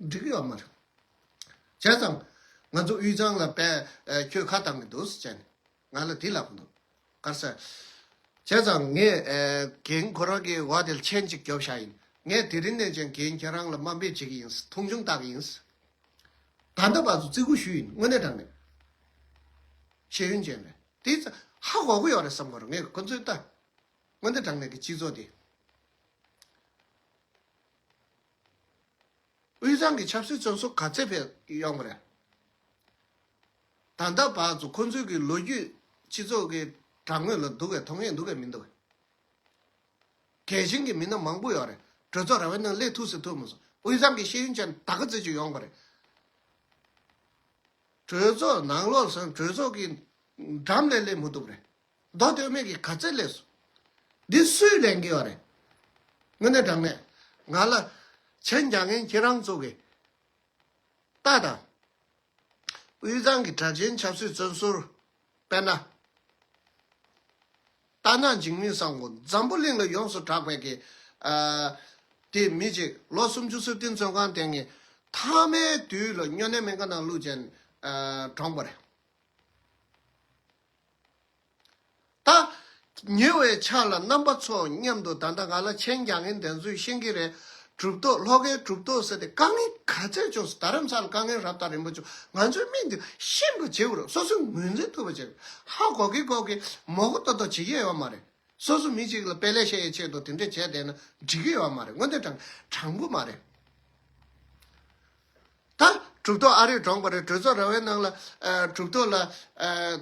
འགྲིག་གི་ཡོད་མ་རེད། བྱས་ཙང་ང་ཚོ་དབུས་གཙང་ལ་དཔེ་ཨ་ཁྱོད་ཁ་བཏང་གི་འདུག་ཟེར་བྱས་ནས། ང་ལ་དེ་ལབ་འདུག་ག་རེ་ཟེར། བྱས་ཙང་ངས་ཨེ་རྒན་ཁོ་རང་གི་འོག་དེར་མཆན་ཅིག་རྒྱོབ་བཞག་ཡིན། ངས་དེ་རིང་ནས་ཀྱང་རྒན་ཁྱེད་རང་ལ་དམའ་འབེབས་བྱེད་ཀྱི་ཡིན། མཐོང་ཆུང་བཏང་གི་ཡིན། ད་ལྟ་བར་དུ་བརྩི་བཀུར་ཞུས་ཡིན། དངོས་གནས་དྲང་གནས། ཤེས་ཡོན་ཅན་རེད། དེ་ཧ་གོ་གི་ཡོད་རེད་བསམ་གི་རེད། ངས་ཁོ་ཚོའི་ལྟ། དངོས་གནས་དྲང་གནས་ཀྱི་སྤྱི་ཚོགས་དེ། དབུས་གཙང་གི་ཆབ་སྲིད་བཙོན་ཟུར་ག་ཚད་ཕེབས་ཡོང་གི་རེད། ད་ལྟ་བར་དུ་ཁོ་ཚོའི་གི་ལོ་རྒྱུས་སྤྱི་ཚོགས་ཀྱི་དྲ་ངོས་ལ་འདུག་གས། མཐོང་ཡས་འདུག་གས་མི་འདུག་གས། གལ་ཆེན་གྱི་མི་སྣ་མང་པོ་ཡོད་རེད། གྲོས་ཚོགས་ར་བའི་ནང་སླེབས་ཐུབ་ཟེར་ཐུབ་མ་སོང་། དབུས་གཙང་གི་ཤེས་ཡོན་ཅན་ད་ག་ཙམ་ཅིག་ཡོང་བ་རེད། གྲོས་ཚོགས་ནང་ལོགས་སུ་གྲོས་ཚོགས་ཀྱི་འགྲམ་ལས་སླེབས་མི་ཐུབ་རེད། མདོ་སྟོད་སྨད་ཀྱི་ག་ཚད་སླེབས་སོང་། འདི་སུས་ལེན་གྱི་ཡོད་རེད། དངོས་གནས་དྲང་གནས་ང་ལ་མཆན་རྒྱག་མཁན་ཁྱེད་རང་ཚོ་གི་ལྟ་དང་། དབུས་གཙང་གི་གྲགས་ཅན་ཆབ་སྲིད་བཙོན་ཟུར། དཔེར་ན། རྟ་ནག་འཇིགས་མེད་བཟང་པོ་འཛམ་བུ་གླིང་ལ་ཡོངས་སུ་གྲགས་པའི་གི། ཨ། དེ་མི་གཅིག་ལོ་སུམ་ཅུ་སོ་བདུན་བཙོན་ཁང་བསྟེན་མཁན། མཐའ་མའི་དུས་ལ་སྨྱོ་ནད་སྨན་ཁང་ནང་བླུགས་བྱས། ཨ། གྲོངས་པ་རེད། ད། ཉེ་བའི་ཆར་ལ་རྣམ་པ་ཚོ་མཉམ་དུ་ད་ལྟ་ང་ལ་མཆན་རྒྱག་མཁན་དེ་ཚོས་ཤེས་ཀྱི་རེད། གྲུབ་ཐོབ་ལྷོ་ཁའི་གྲུབ་ཐོབ་ཟེར་ཏེ་དཀའ་ངལ་ག་ཚད་བྱུང་སོང་། རྡ་རམ་ས་ལ་དཀའ་ངལ་རབ་དང་རིམ་པ་བྱུང་། ང་ཚོའི་མིག་འདི་ཤེས་པ་བྱེད་དགོས་རེད། སོ་སོས་ངོས་འཛིན་ཐུབ་པ་བྱེད་དགོས། ཧ་གོ་གི་གོ་གི་མོ་གོ་ཏོ་ཏོ་བྱེད་ཀྱི་ཡོད་མ་རེད། སོ་སོ་མི་གཅིག་ལ་དཔེ་ལེགས་བཤད་ཡའི་ཆེད་དུ་དེ་འདྲས་བྱས་བསྡད་ན་འགྲིག་གི་ཡོད་མ་རེད། དངོས་གནས་དྲང་དྲང་པོ་མ་རེད། ད་གྲུབ་ཐོབ་ཨ་རིར་གྲོངས་པ་རེད། གྲོས་ཚོགས་ར་བའི་ནང་ལ་ཨ་གྲུབ་ཐོབ་ལ་ཨ་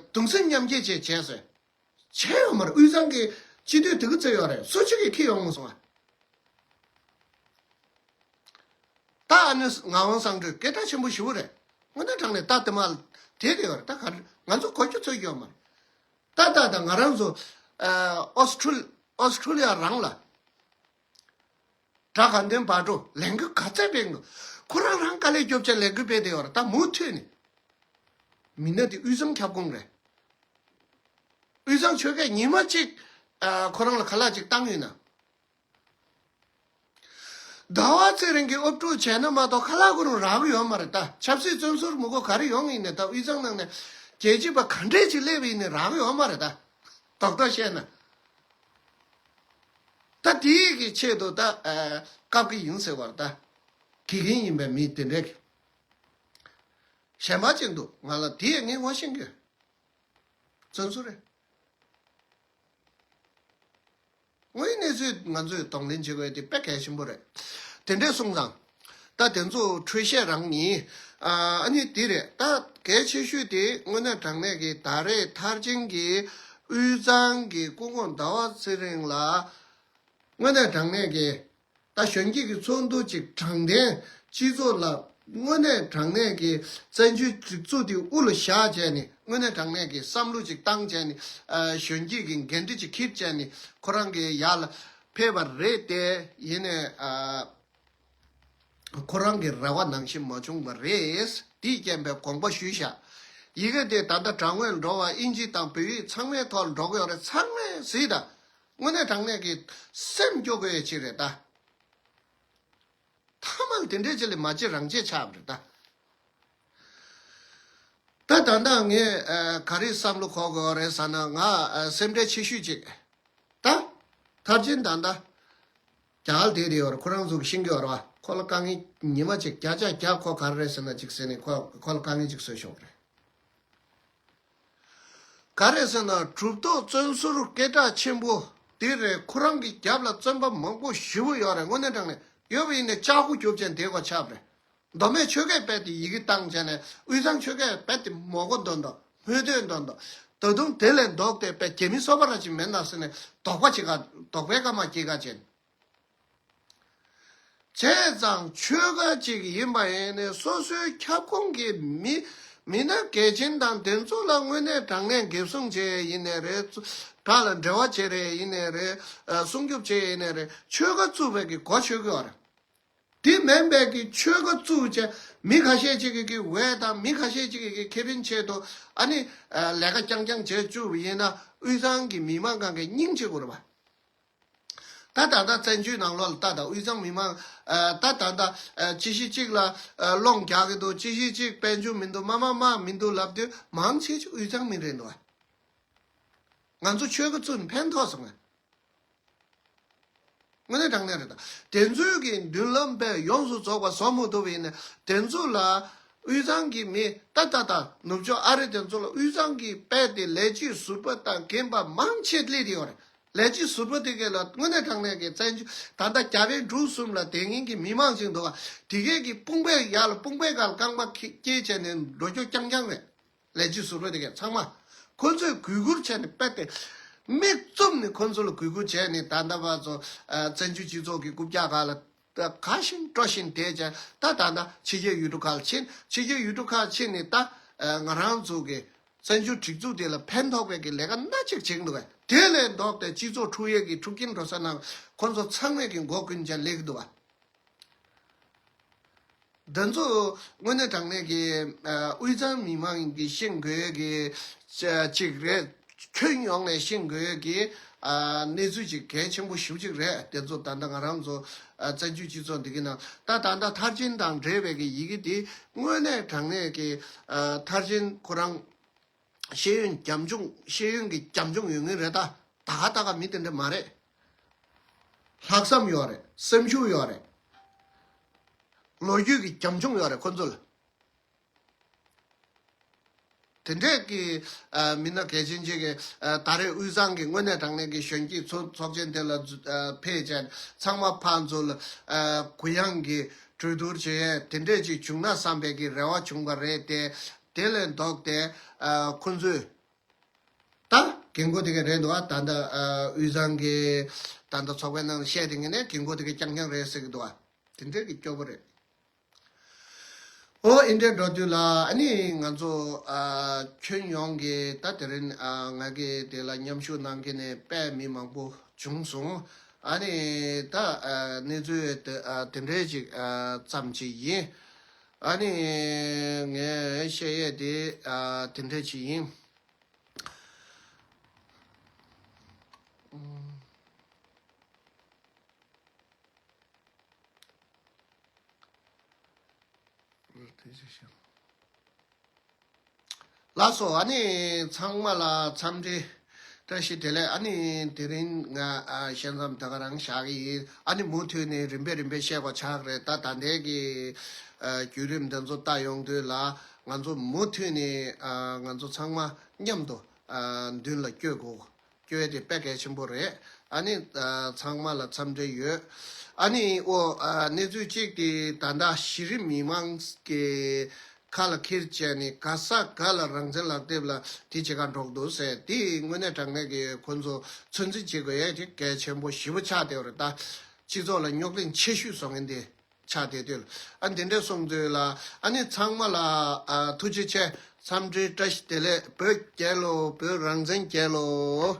གདུང་སེམས་མཉམ་སྐྱེད་བྱས་བྱས་ཟེར། བྱས་ཡོད་མ་རེད། དབུས་གཙང་གི་སྤྱི་འཐུས་དེ་ག་ཚོད་ཡོད་རེད། སུ་གཅིག་གིས་འཁྱེར་ཡོང་མ་སོང་ཨ། ད་ཨ་ནི་ངག་དབང་གསང་སྒྲོས་སྐད་གྲགས་ཆེན་པོ་ཞེ་པོ་རེད། དངོས་གནས་དྲང་གནས་ད་དེ་མ་དེ་དེ་ཡོད་རེད། ད་ག་རེ་ང་ཚོ་གོ་རྒྱུ་ཚོད་ཡོད་མ་རེད། ད་ད་ད་ང་རང་ཚོ་ཨ་ཨོ་སི་ཁྲུ་ཨོ་སི་ཁྲུ་ལི་ཡ་རང་ལ། དགྲ་དགའ་ལྡན་བག་གྲོ་ལས་འགུལ་ག་ཚད་སྤེལ་འདུག་ཁོ་རང་རང་དཀའ་ལས་རྒྱོབ་བྱས་ལས་འགུལ་སྤེལ་བསྡད་ཡོད་རེད། ད་མུ་མཐུད་ནས། མི་སྣ་དེ་དབུས་གཙང་ཁྱབ་ཁོངས་རེད། དབུས་གཙང་ཆོལ་ཁས་ཉི་མ་གཅིག་ཨ་ཁོ་རང་ལ་ཁ་ལག་ཅིག་བཏང་ཡོད་ན། ཟླ་བ་ཚེ་རིང་གིས་ཨོབ་ཀྲོག་བྱས་ན་མ་གཏོགས་ཁ་ལག་ཁོ་རང་རག་གི་ཡོད་མ་རེད། ད་ཆབ་སྲིད་བཙོན་ཟུར་མི་གོ་ག་རེ་ཡོང་ཡིན་ནས། ད་དབུས་གཙང་ནང་ནས་རྒྱལ་གཅེས་པ་ག་འདྲས་ཅིག་སླེབས་ཡིན་ནས་རག་གི་ཡོད་མ་རེད། ད་རྡོག་རྡོག་བཤད་ན། ད་དེའི་གི་ཆེད་དུ་ད་ཨ་བཀབ་གི་ཡིན་ཟེར་བར་ད་དགེ་རྒན་ཡིན་པའི་མི་དེ་འདྲས་ཀྱི་ཞན་པ་ཅིག་འདུག་ང་ལ་དེ་ངས་ངོ་ཤེས་གི་བཙོན་ཟུར་རེད། དངོས་ཡོད་གནས་ཚུལ་ང་ཚོས་གདོང་ལེན་བྱེད་དགོས་དེ་དཔེ་གལ་ཆེན་པོ་རེད། དེ་འདྲས་སོང་ཙང་། ད་དེ་ཚོ་འཕྲོས་བཤད་རང་ཡིན། ཨ་ནི་དེ་རེད། ད་གལ་ཆེ་ཤོས་དེ་དངོས་གནས་དྲང་གནས་ཀྱི་ད་རེས་མཐར་ཕྱིན་གྱི་དབུས་གཙང་གི་སྐུ་ངོ་ཟླ་བ་ཚེ་རིང་ལ། དངོས་གནས་དྲང་གནས་ཀྱི་ད་གཞོན་སྐྱེས་ཀྱི་ཚོགས་འདུ་ཅིག་དྲང་བདེན་སྤྱི་ཚོགས་ལ་དངོས་གནས་དྲང་གནས་ཀྱི་བཙན་བྱོལ་སྒྲིག་འཛུགས་དེ་དབུ་ལ་བཞག་བྱས་ནས། དངོས་གནས་དྲང་གནས་ཀྱི་བསམ་བློ་ཅིག་བཏང་བྱས་ནས། ཨ་གཞོན་སྐྱེས་ཀྱི་འགན་འཁྲི་ཅིག་འཁྱེར་བྱས་ནས་ཁོ་རང་གི་ཡར་ལ་ཕེབས་པ་རེད་དེ། ཡིན་ནའི་ཨ་ཁོ་རང་གི་རེ་བ་ནང་བཞིན་མ་བྱུང་བ་རེད། དེའི་རྐྱེན་པས་དགོངས་པ་ཞུས་བཞག་ཡི་གེ་དེ་ད་ལྟ་དྲ་ངོས་འགྲོ་བ་དབྱིན་ཇི་དང་བོད་ཡིག་ཚང་མའི་ཐོག་ལ་འགྲོ་གི་ཡོད་རེད། ཚང་མས་གཟིགས་དང་། དངོས་གནས་དྲང་གནས་ཀྱི་སེམས་སྐྱོ་དགོས་ཡ་ཅིག་རེད་ད། ཐ་མལ་དེ་འདྲའི་ཅིག་ལས་མ་བྱེད་རང་བྱེད་ཆགས་པ་རེད་ད། ད་ད་ལྟ་ངས་ཨ་ག་རེ་བསམ་བློ་འཁོར་དགོས་རེད་ཟེར་ན། ང་ཨ་སེམས་ཁྲལ་ཆེ་ཤོས་ཅིག་ད། མཐར་ཕྱིན་ད་ལྟ་རྒྱ་གར་དེ་རེད་ཡོད་རེད། ཁོ་རང་ཚོ་གི་ཤེས་ཀྱི་ཡོད་རེད་བ། ཁོ་ལ་དཀའ་ངལ་ཉི་མ་གཅིག་བརྒྱ་ཆ་བརྒྱ་ཁོ་ག་རེ་རེད་ཟེར་ན་ཅིག་ཟེར་ནས་ཁོ་ཁོ་ལ་དཀའ་ངལ་ཅིག་བཟོས་ཤོག་རེད། ག་རེ་ཟེར་ན་གྲུབ་ཐོབ་བཙོན་ཟུར་སྐད་གྲགས་ཆེན་པོ་དེ་རེད། ཁོ་རང་གི་རྒྱབ་ལ་བཙོན་པ་མང་པོ་ཞེ་པོ་ཡོད་རེད། དངོས་གནས་དྲང་གནས་ཡོད་པ་ཡིན་ནའི་ལྕགས་པོ་རྒྱོབ་ཅན་དེ་གོ་ཆགས་པ་རེད། མདོ་སྨད་ཆོལ་ཁས་རྦད་དེ་ཡི་གེ་བཏང་བྱས་ནས། དབུས་གཙང་ཆོལ་ཁས་རྦད་དེ་མོ་གོ་འདོན་འདོན། མོས་སྟོན་འདོན་འདོན། ད་དུང་དེ་ལས་ལྡོག་སྟེ་རྦད་རྒྱ་མི་སོ་པ་ར་ཅིག་མེད་ན་ཟེར་ནས་དོགས་པ་ཅིག་ག་དོགས་པའི་སྐར་མ་སྐྱེ་ག་བྱས། བྱས་ཙང་ཆོལ་ཁ་ཅིག་ཡིན་པ་ཡིན་ནའི་སོ་སོའི་ཁྱབ་ཁོངས་ཀྱི་མི་མི་སྣ་གལ་ཆེན་དང་དེ་ཚོ་ལ་དངོས་གནས་དྲང་གནས་འགེབས་སྲུང་བྱས་ཡིན་ནའི་རེད། དགྲ་ལ་འབྲེལ་བ་བྱས་རེད་ཡིན་ནའི་རེད། ཨ་སྲུང་སྐྱོབ་བྱས་ཡིན་ནའི་རེད། ཆོལ་ཁ་བཙུགས་པའི་གི་གོ་ཆོད་ཀྱི་ཡོད་རེད། དེ་མིན་པའི་གི་ཆོལ་ཁ་བཙུགས་བྱས་མི་ཁ་ཤས་ཅིག་གི་གི་འོས་དང་མི་ཁ་ཤས་ཅིག་གི་གི་ཁེ་ཕན་ཆེད་དུ་ཨ་ནི་ཨ་ལས་ཀ་རྐྱང་རྐྱང་བྱས་བཅུག་པ་ཡིན་ན། དབུས་གཙང་གི་མི་མང་གང་གི་སྙིང་རྗེ་དགོས་རེད་པ། ད་ད་ལྟ་བཙན་བྱོལ་ནང་ལོགས་ལ་ལྟ་དང་། དབུས་གཙང་མི་མང་ཨ་ད་ད་ལྟ་ཨ་ཅི་ཞིག་ཅིག་ལ་ཨ་སློང་རྒྱག་གི་འདུག་ཅི་ཞིག་ཅིག་དཔལ་འབྱོར་མི་འདུག་མ་མ་མ་མི་འདུག་ལབ་དུས་མང་ཆེ་ཆེ་དབུས་གཙང་མི་རེད་འདུག་ང་ཚོ་ཆོལ་ཁ་བཙུགས་ནས་ཕན་ཐོགས་སོང་ངས། དངོས་གནས་དྲང་གནས་རེད་ད། དེ་ཚོའི་གི་མདུན་ལམ་དཔེ་ཡོངས་སུ་རྫོགས་པ་བཟོ་མ་ཐུབ་པ་ཡིན་ན། དེ་ཚོ་ལ་དབུས་གཙང་གི་མི་ད་ད་ད་ནུབ་ཕྱོགས་ཨ་རི་དེ་ཚོ་ལ་དབུས་གཙང་གི་དཔེ་དེ་ལས་བྱེད་ཟུར་པ་དང་རྒན་པ་མང་ཆེ་སླེབས་ཡོད་རེད། ལས་བྱེད་ཟུར་པ་དེ་གས་ལ་དངོས་གནས་དྲང་གནས་ཀྱི་བཙན་བྱོལ་ད་ལྟ་རྒྱ་བལ་འབྲུག་གསུམ་ལ་དེ་སྔོན་གྱི་མི་མང་ཅིག་འདུག་ག་དེ་གས་ཀྱི་དཔུང་པའི་ཡར་ལ་དཔུང་པའི་སྒང་ལ་རྐང་པ་ཁེ་སྐྱེལ་བྱས་ནས་འགྲོ་རྒྱུ་རྐྱང་རྐྱང་རེད། ལས་བྱེད་ཟུར་པ་དེ་གས་ཚང་མ་ཁོ་ཚོས་གུས་བཀུར་བྱས་ནས་དཔེ་དེ་ མིག་བཙུམ་ནས་ཁོ་ཚོ་ལ་གུས་བཀུར་བྱས་ནས། ད་ལྟ་བར་དུ་ཨ་བཙན་བྱོལ་སྤྱི་ཚོགས་ཀྱི་རྐུབ་བཀྱག་སྒང་ལ་ད་ག་བཞིན་སྤྲོ་བཞིན་བསྡད་ཀྱང་། ད་ད་ལྟ་ཕྱི་རྒྱལ་ཡུལ་གྲུ་ཁག་ལ་ཕྱིན། ཕྱི་རྒྱལ་ཡུལ་གྲུ་ཁག་ཕྱིན་ནས། ད་ཨ་ང་རང་ཚོ་གི་བཙན་བྱོལ་སྒྲིག་འཛུགས་དེ་ལ་ཕན་ཐོགས་པའི་གི་ལས་ཀ་སྣ་གཅིག་བྱེད་ཀྱི་འདུག་གས། དེ་ལས་ལྡོག་སྟེ་སྤྱི་ཚོགས་འཁྲུག་ཡས་ཀྱི་འཁྲུག་རྐྱེན་འགྲོ་ས་ནང་ཁོ་ཚོ་ཚང་མས་ཀྱི་མགོ་ཀུན་ཀྱང་སླེབས་ཀྱི་འདུག་གས། འདི་ཚོ་དངོས་གནས་དྲང་གནས་ཀྱི་ཨ་དབུས་གཙང་མི་མང་གིས་ཤེས་དགོས་ཀྱི་ཅིག་རེད། ཁྱོན་ཡོངས་ནས་ཤེས་དགོས་ཀྱི་ཨ་གནས་ཚུལ་ཅིག་གལ་ཆེན་པོ་ཞེ་པོ་ཅིག་རེད། དེ་ཚོ་ད་ལྟ་ང་རང་ཚོ་ཨ་བཙན་བྱོལ་སྤྱི་ཚོགས་འདི་གི་ནང་ད་ད་ལྟ་མཐར་ཕྱིན་དང་འབྲེལ་བའི་གི་ཡི་གེ་འདི་དངོས་གནས་དྲང་གནས་ཀྱི་ཨ་མཐར་ཕྱིན་ཁོ་རང་ཤེས་ཡོན་རྒྱབ་ལྗོངས། ཤེས་ཡོན་གྱི་རྒྱབ་ལྗོངས་ཡོད་མཁན་རེད། ད་ད་ག་ད་ག་མི་དེ་འདྲ་མ་རེད། ལྷག་བསམ་ཡོད་རེད། སེམས་ཤུགས་ཡོད་རེད། ལོ་རྒྱུས་ཀྱི་རྒྱབ་ལྗོངས་ཡོད་རེད་ཁོ་ཚོ་ལ། དེ་འདྲས་ཀྱི་ཨ་མི་སྣ་གལ་ཆེན་ཅིག་གིས་ཨ་ད་རེས་དབུས་གཙང་གི་དངོས་གནས་དྲང་གནས་ཀྱི་གཞོན་སྐྱེས་ཚོ་ཚོགས་ཆེན་དེ་ལ་འཛུ- ཨ་ཕེབས་བྱས། ཚང་མ་ཕར་ཚུར་ལ་ཨ་གུ་ཡངས་ཀྱི་གྲོས་བསྡུར་བྱེད་ཡས་དེ་འདྲས་ཅིག་བྱུང་ན་བསམ་པའི་གི་རེ་བ་བྱུང་བ་རེད་དེ། དེ་ལས་ལྡོག་སྟེ་ཨ་ཁོ་ཚོས་ད་འགན་ཁུར་དེ་ག་རེད་འདུག་ག། ད་ལྟ་ཨ་དབུས་གཙང་གི་ད་ལྟ་ཚོགས་པའི་ནང་བཤད་དེ་ངས་ནས་འགན་ཁུར་དེ་ག་རྐྱང་རྐྱང་རེད་ཟེར་གི་འདུག་ག། དེ་འདྲས་ཀྱི་སྐྱོ་པོ་རེད། ཨོ་ཨིན་འདྲས་འགྲོ་དུས་ལ་ཨ་ནི་ང་ཚོ་ཨ་ཁྱོན་ཡོངས་ཀྱི་ད་དེ་རིང་ཨ་ང་གི་དེ་ལ་མཉམ་ཞུགས་གནང་མཁན་ནས་དཔེ་མི་མང་པོ་བྱུང་སོང་། ཨ་ནི་ད་ཨ་གནས་ཚུལ་དེ་ཨ་དེ་འདྲས་ཅིག་ཨ་ཙམ་ཅིག་ཡིན། ཨ་ནི་ངས་བཤད་ཡས་དེ་ཨ་དེ་འདྲས་ཅིག་ཡིན། ལགས་སོ། ཨ་ནི་ཚང་མ་ལ་འཚམས་འདྲི་བཀྲ་ཤིས་བདེ་ལེགས། ཨ་ནི་དེ་རིང་ང་ཨ་བཤད་མཚམས་ད་ག་རང་བཞག་གི་ཡིན། ཨ་ནི་མུ་མཐུད་ནས་རིམ་པས་རིམ་པས་བཤད་དགོས་ཆགས་རེད། ད་ད་ལྟའི་གི་ཨ་བརྒྱུད་རིམ་འདི་ཚོ་ལྟ་ཡོང་དུས་ལ་ང་ཚོ་མུ་མཐུད་ནས་ཨ་ང་ཚོ་ཚང་མ་མཉམ་དུ་ཨ་མདུན་ལ་བསྐྱོད་དགོས། སྐྱོ་བ་དེ་དཔེ་གལ་ཆེན་པོ་རེད། ཨ་ནི་ཨ་ཚང་མ་ལ་འཚམས་འདྲི་ཡོད། ཨ་ནི་ཨོ་ཨ་གནས་ཚུལ་གཅིག་དེ་ད་ལྟ་གཞི་རིམ་མི་མང་གི་ཁ་ལ་འཁྱེར་བྱས་ནས་ག་ས་ག་ལ་རང་བཙན་ལག་དེབ་ལ་དེ་བྱེད་ག་འགྲོ་གི་འདུག་ཟེར། དེ་དངོས་གནས་དྲང་གནས་ཀྱི་ཁོ་ཚོ་ཚོད་འཛིན་བྱེད་དགོས་ཡས་དེ་གལ་ཆེན་པོ་ཞེ་པོ་ཆགས་བསྡད་ཡོད་རེད། ད་སྤྱི་ཚོགས་ལ་རྙོག་གླེང་ཆེ་ཤོས་བཟོ་མཁན་དེ། ཆགས་བསྡད་དུས་ལ། ཨ་འདི་འདྲ་སོང་དུས་ལ་ཨ་ནི་ཚང་མ་ལ་ཨ་ཐུགས་རྗེ་ཆེ། འཚམས་འདྲི་བཀྲ་ཤིས་བདེ་ལེགས། བོད་རྒྱལ་ལོ། བོད་རང་བཙན་རྒྱལ་ལོ།